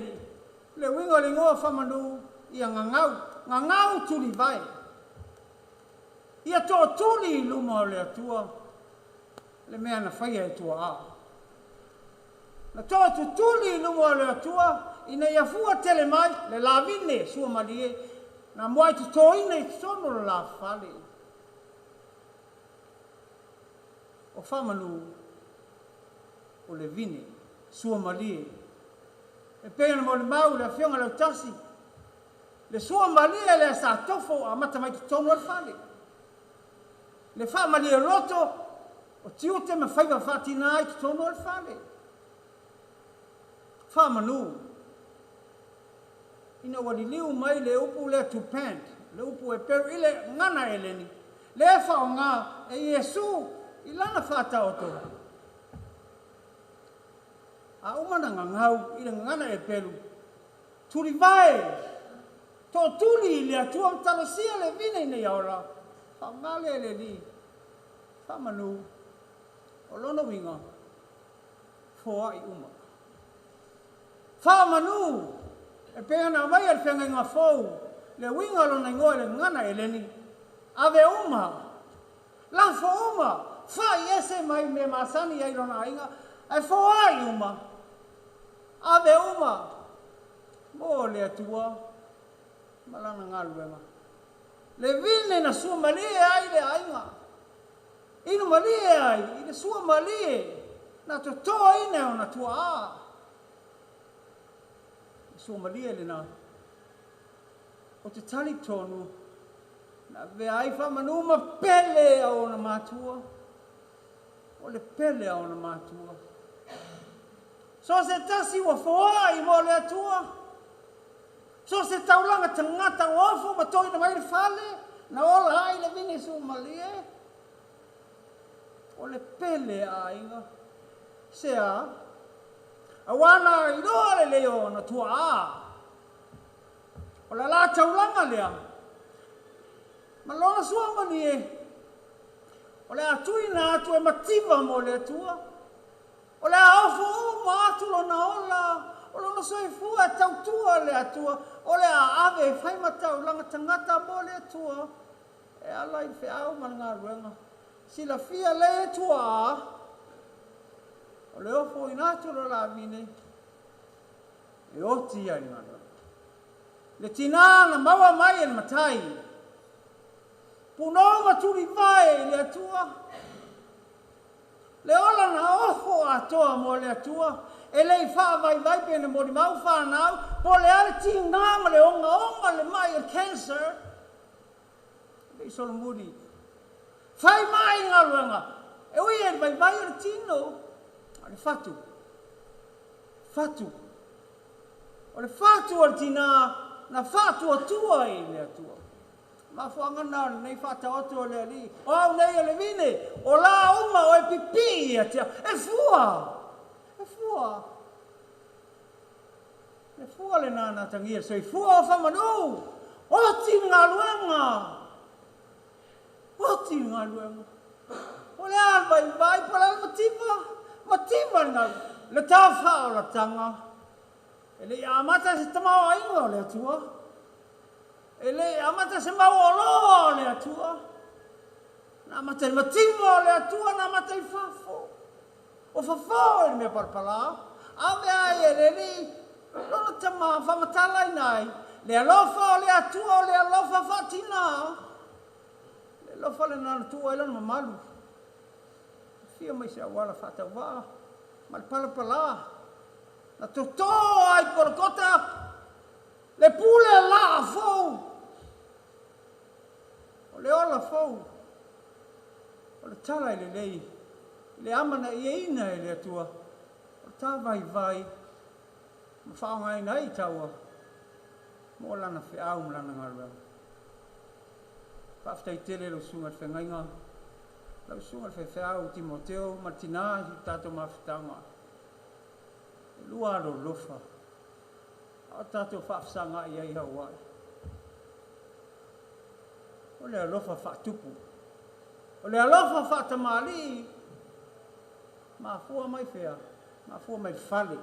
le uiga o le igoa Faamanu, ia gagau, gagau tulivae. Ia tootuli i luma o le Atua le mea na faia e tuaa. Na tootutuli i luma o le Atua ina ia fua tele mai le lavine suamalie na muai totoina i totonu o le la fale. O Faamanu o le vine suamalie. E pei ona molimau le Afioga Lautasi, le suamalie lea sa tofo amata mai totonu o le fale. Le faamalie loto o tiute ma faiva faatinā i totonu o le fale. Faamanu. Ina ua liliu mai le upu lea to pant, le upu e peru i le gagana Eleni, lea e faaaoga e Iesu i lana faataoto. A uma na gagau i le gagana e pelu, tulivae, tootuli i le Atua ma talosia le vine ina ia ola, faaaoga lea e le Alii, Faamanu, o lona uiga, foai uma. Faamanu, e pei ona aumaia i le feagaiga fou, le uiga o lona igoa i le gagana Eleni, ave uma, lafo uma, fai ese mai mea masani ai lona aiga, ae foai uma. Ave uma mo le Atua ma lana galuega. Le vine na sua malie ai le aiga. Inu malie ai i le sua malie na totoina o na tuaa. Le sua malie lena. O te tali tonu na vea ai whamanu ma pele a ona matua. O le pele a ona matua. So se tasi ua foa i mo le Atua. So se taulanga tangata o ofo ma toi na mai le fale, na ola ai le vine su malie. O le pele a inga. Se a, awana iloa le leo na tua a. O la la taulanga lea. Ma lona sua malie. O le atui na atu e mativa mo le Atua. O le a ofo uma atu lona ola. O lona soifua e tautua le Atua. O le a ave e whai mataulanga tangata mo le Atua. E ala i wheau ma le galuega. Silafia le Atua a. O le ofo ina atu lo la vine. E oti ai galuega. Le tina na maua mai e le matai. Puno maturi vae i le Atua. Le ola na ofo atoa mo le Atua. E lei wha vai vai pene mori mau whanau. Po le ale tinga ma le onga onga le mai o cancer. Le solomuri. Whai mai ngā luenga. E ui e vai vai o le tino. O le whatu. Whatu. O le whatu o le tina. Na whatu atua i le Atua. Mafuanga na nei whata oto o le ali. O au nei o le vine. O la uma o e pipi ia tia. E fua. E fua. E fua le nana tangia. So e fua o whamanu. Oti ngā luenga. Oti ngā luenga. O le al vai vai pa la mativa. Mativa ngā. Le tawha o la tanga. E le amata se tamau ainga o le Atua. E le amata se mau oloa o le Atua. Na amata le mativa o le Atua, na amata i fafo. O fafo e le mea parapala. Ave ai e le li, lona tama whamatala i nai. Le alofa o le Atua o le alofa whatina. Le alofa le nana tua e lona mamalu. Fia mai se awala whatawaa. Ma le palapala. Na toto ai Kolokota. Le pule la fou. O le ola fou. O le tala i le lei. Le amana i e ina e le Atua. O le tā vai vai. Ma whaonga ina i taua. Mo lana wheau ma lana ngaruanga. Whaaftai tele lau sunga le whengainga. Lau sunga le whewheau Timoteo Martina i tātou mawhitanga. E lua alo lofa. A tātou whaafsanga i ai hauai. O le alofa whaatupu. O le alofa whaatamali. Mafua mai whea. Mafua mai fale.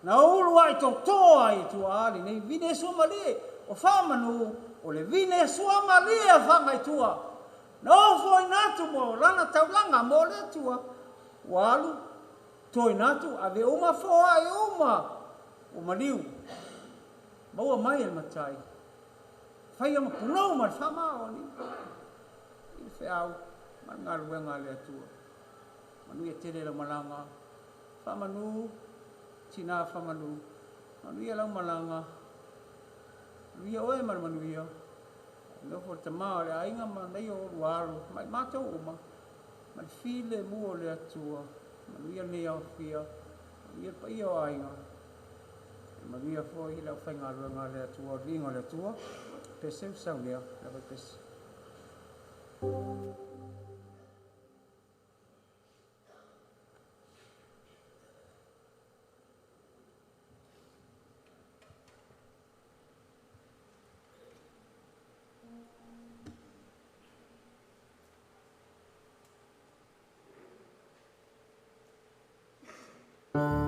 Na ulu ai totoa i tua ali. Nei vine sua malie. O whamanu. O le vine sua malie a whangai tua. Na ofo inatu mo lana taulanga mo le tua. Walu. Toi natu. Ave uma foa i uma. O maliu. Maua mai e matai. Whai ama punou ma le whamao ni. I le wheau. Ma ngā luenga le Atua. Manu ia tele lau malanga. Whamanu. Tina whamanu. Manu ia lau malanga. Manu ia oe ma manu ia. Nofo te maa le ainga ma nei o ruaru. Mai mātou uma. Ma le file mua o le Atua. Manu ia nei au whia. Manu ia pa ia o ainga. Manu ia foi lau whainga luenga le Atua. Ringa le Atua. Pese usau lea. Lau pese. Thank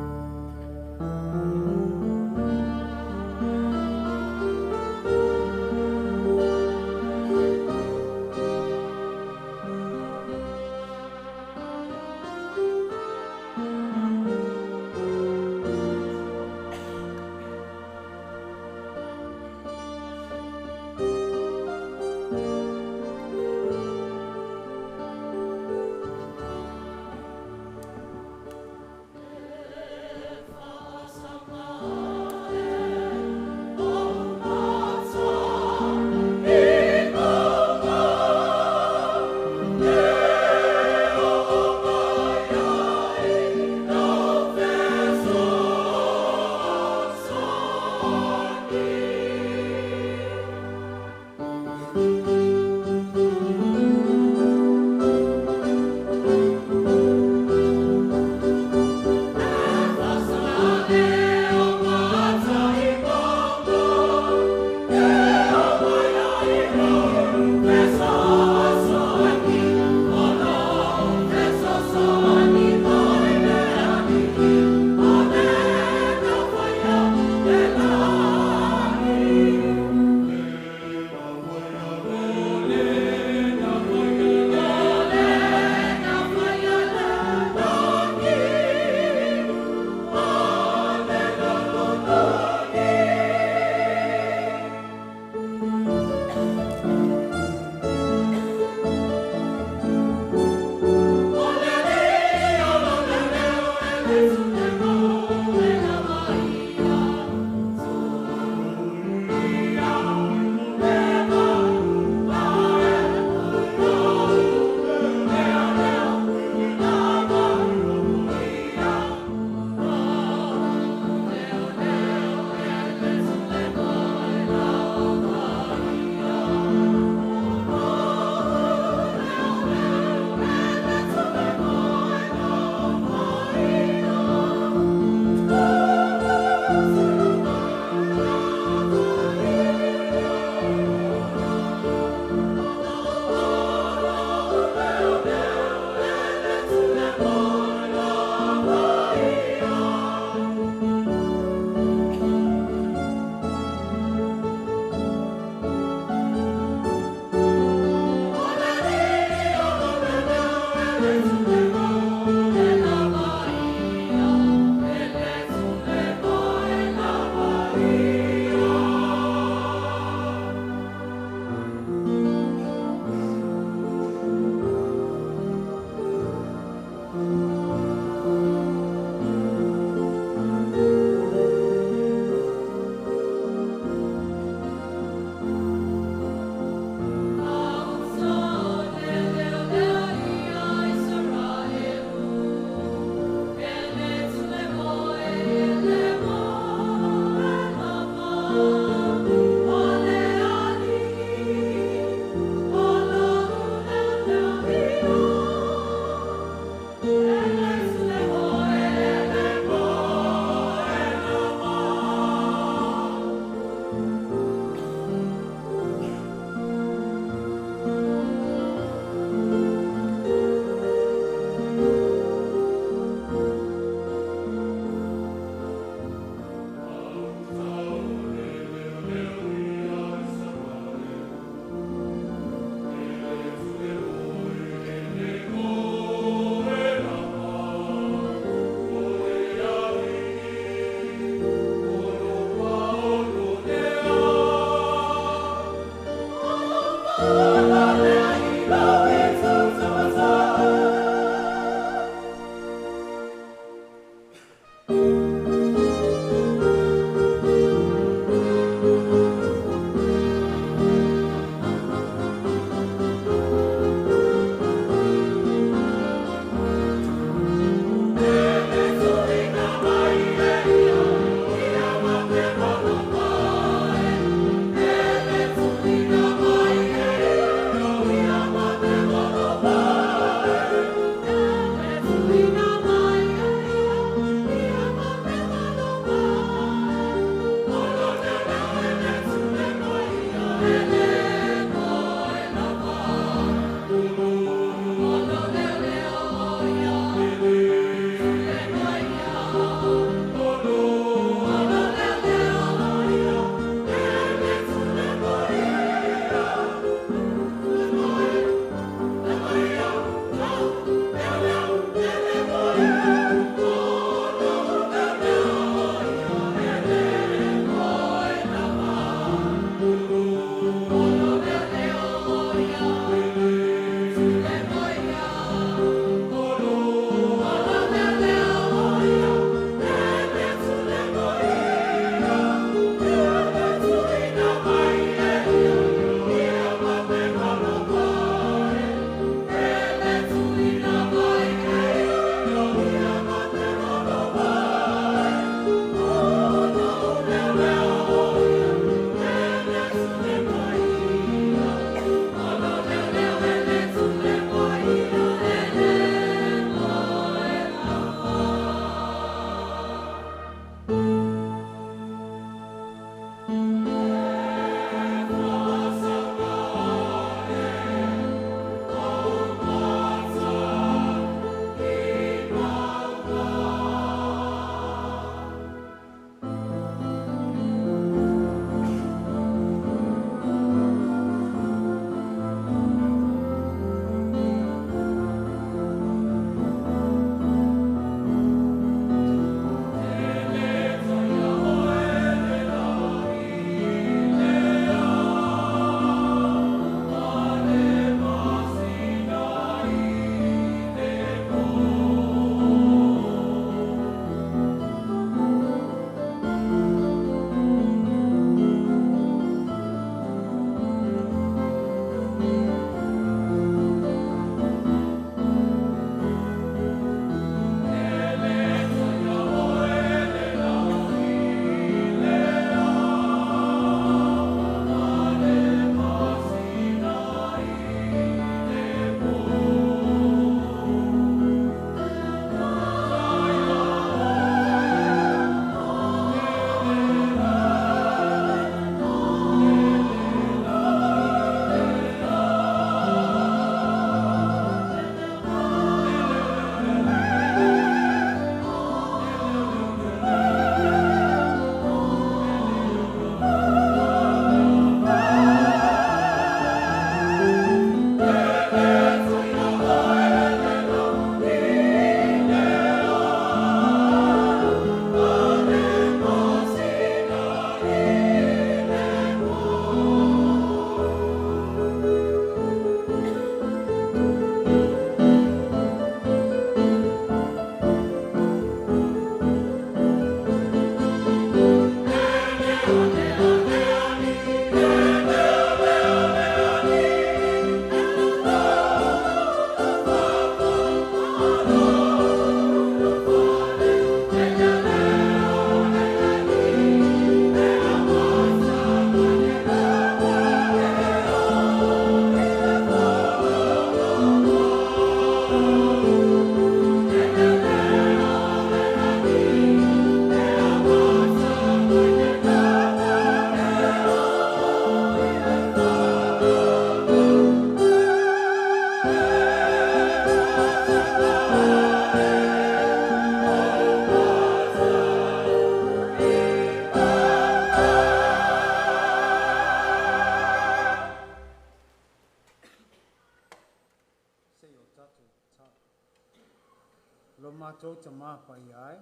Lo mātou ta māpai ai.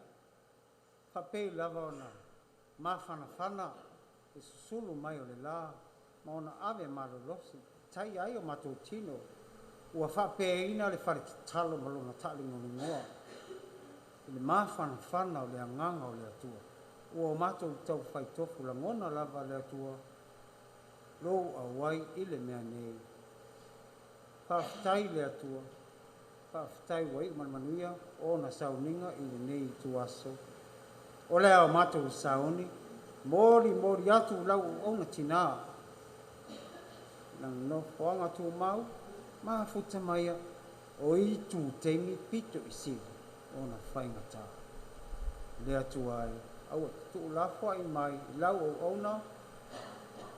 Whapei lava ona māwhanawhana e susulu mai o le la, ma ona ave malolosi, tai ai o mātou tino, ua whapeina le whare tatalo ma lona talingolingoa. I le māwhanawhana o le anganga o le atua. Ua o mātou tau whaitofu langona lava le atua, lou auai i le mea nei. Whawhitai le atua, whawhitai wai manmanuia o na sauninga i le nei tuaso. O lea o mātou sauni, mori mori atu lau o tina. Nang no whanga tū mau, mafuta maia, o i tū teimi pito i sili, o na whaingata. Le atua ai, aua tū lafua i mai, i lau o ona,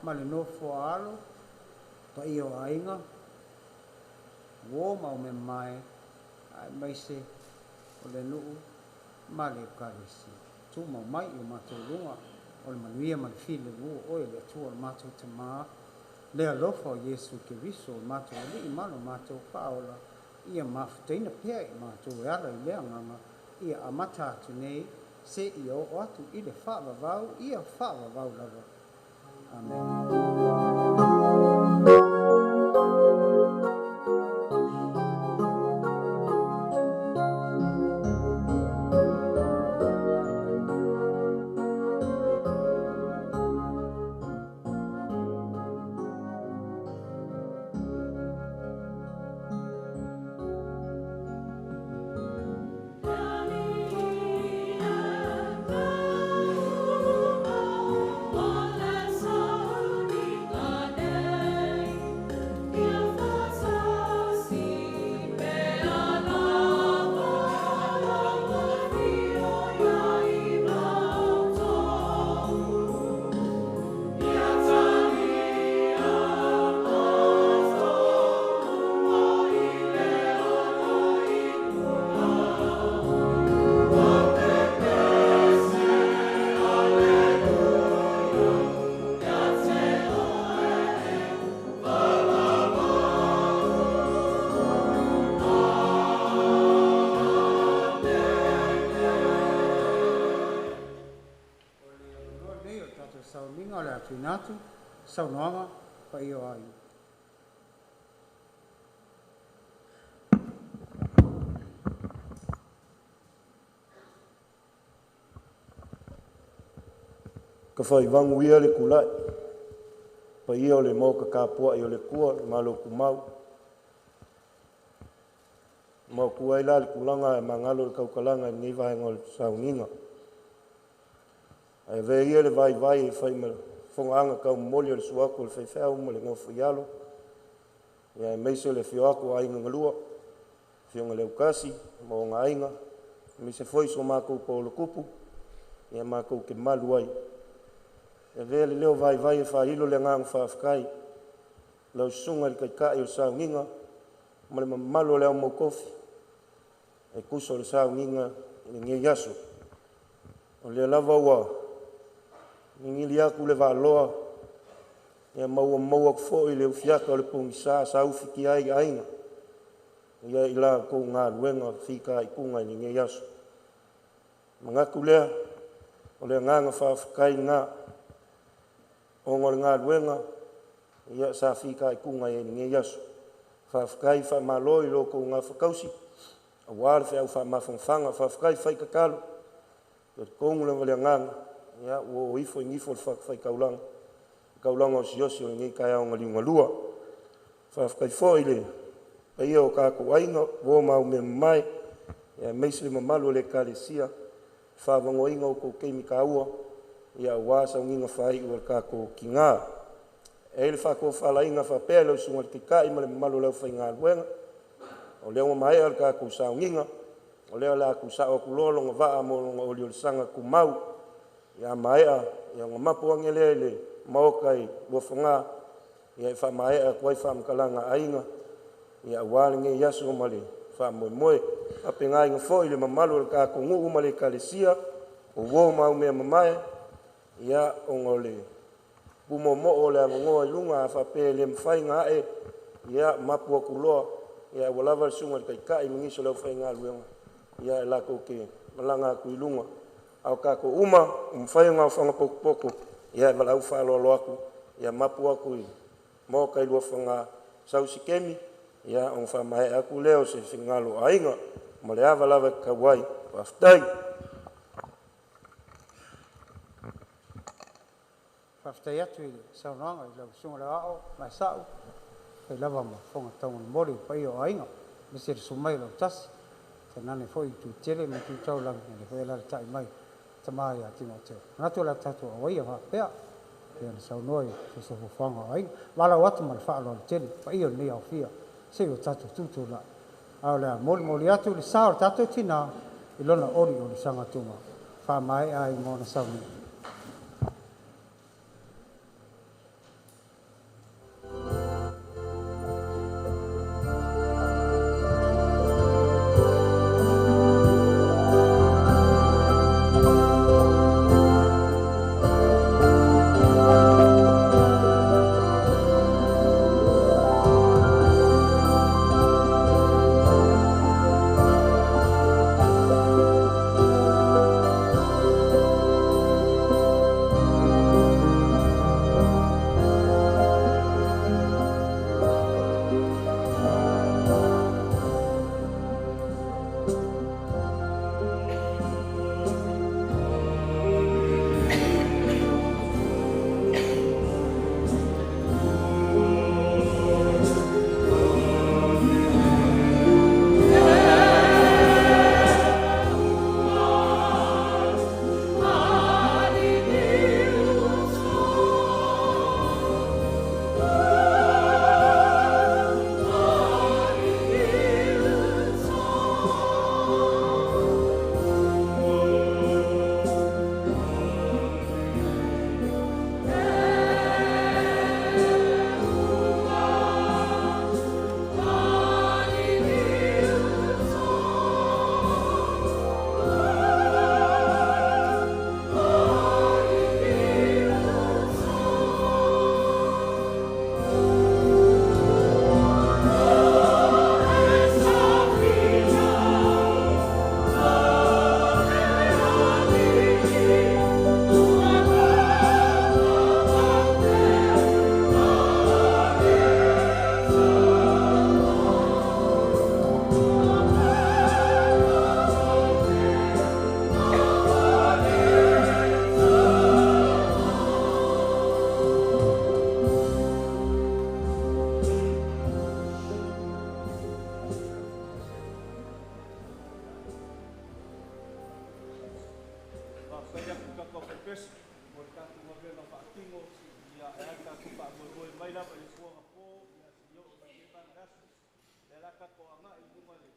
ma le nofo alo, pa i o ainga, wo mau me mai, ai mai se o le nuu, ma le ukarisi. Tū mau mai i o mātou lunga, o le manuia ma le file ua oe le atua o le mātou tamā, le alofa o Iesu Keriso o mātou ali i malo mātou whaola, ia mafutaina pea i mātou e ala i lea nganga, ia amata atu nei, se ia o atu i le whaavavau, ia whaavavau lava. Amen. All lenei o le tatou sauniga o le a tuuina atu saunoaga paia o aiga. Ka faivagu ia le kula'i, paia o le maoka tapua'i o le Atua le Malo Tumau. Maotua ai la le tulaga e magalo i le tautalaga i lenei vaega o le sauniga. Ae avea ia le vaivai e fai ma fogaaga taumomoli o le suatu o le faifeau ma le nofoialo, ia aemaise o le afio atu o aiga na lua, afioga i le Autasi ma ona aiga, aemaise foi so matou toalotupu, ia matou te malu ai. E avea le leo vaivai e faailo le agaga faafetai lau susuga i le Taitai o le sauniga ma le mamalu o le au mautofi e tusa o le sauniga i lenei aso. O lea lava ua gigili atu le vaaloa, ia ma ua maua atu foi le ufiata o le pogisa sa ufitia ai aiga ia i la outou galuega fitaituga i lenei aso. Manatu lea, o le agaga faafetai lena ona o le galuega ia sa fitaituga ai i lenei aso. Faafetai faamalo i lo outou gafatausi aua le feau faamafanafana, faafetai fai tatalo. E talitonu lava le agaga ia ua o ifo i nifo o le fatafaitaulaga, taulaga osiosi o lenei taeao na liugalua. Faafetai foi i le paia o tatou aiga, uo ma aumeamamae, aemaise le mamalu o le Ekalesia, faavagoaina o outou taimi taua ia aua sauniga faaiu a le tatou tina. E i ai le faatofalaiga faapea i lau susuga i le Taitai ma le mamalu o le aufaigaluega, o lea ua maea le tatou sauniga, o lea o le a tuusao atu loa lona vaa mo lona oliolisaga tumau. Ia maea ona mapu ane lea i le maota i Luafaga e faamaea atu ai faamatalaga a aiga aua lenei aso ma le faamoemoe. E faapena foi i le mamalu o le tatou nuu ma le Ekalesia, o uo ma aumeamamae, ia ona o le pumoomoo o le avanoa i luga, a faapea e le mafai ona ae, ia mapu atu loa, ae ua lava le susuga i le Taitai ma nisi o le aufaigaluega e latou te malaga atu i luga. A o tatou uma ua mafai ona aofaga potopoto, ia e valaau faaaloalo atu, ia mapu atu i maota i Luafaga, sau se taimi ona faamaea atu lea o se finagalo o aiga ma le ava lava e tatau ai. Faafetai. Faafetai atu i le saunoaga i lau Susuga i le Aoao Maesa'u, fai lava ma fofoga taumolimoli o le paia o aiga, aemaise le susu mai o Lautasi, tainane foi itu tele ma itu taulagi, lea foi e alaalatai mai le tama ia Timoteo. Manatu o le a tatou auaia faapea, pei ona saunoa i fuafuaga o aiga. Valaau atu ma le faaaloalo tele i le paia o lenei aofia, se i o tatou tutulai, a o le a molimoli atu le sa o le tatou tina i lona oliolisaga tumau, faamaea ai ma ona sauniga. Ia, e a le tatou faamoemoe mai lava i le fuagapo, ia seia oo mai i lenei vaega aso. O lea o le a tatou agai i luma i le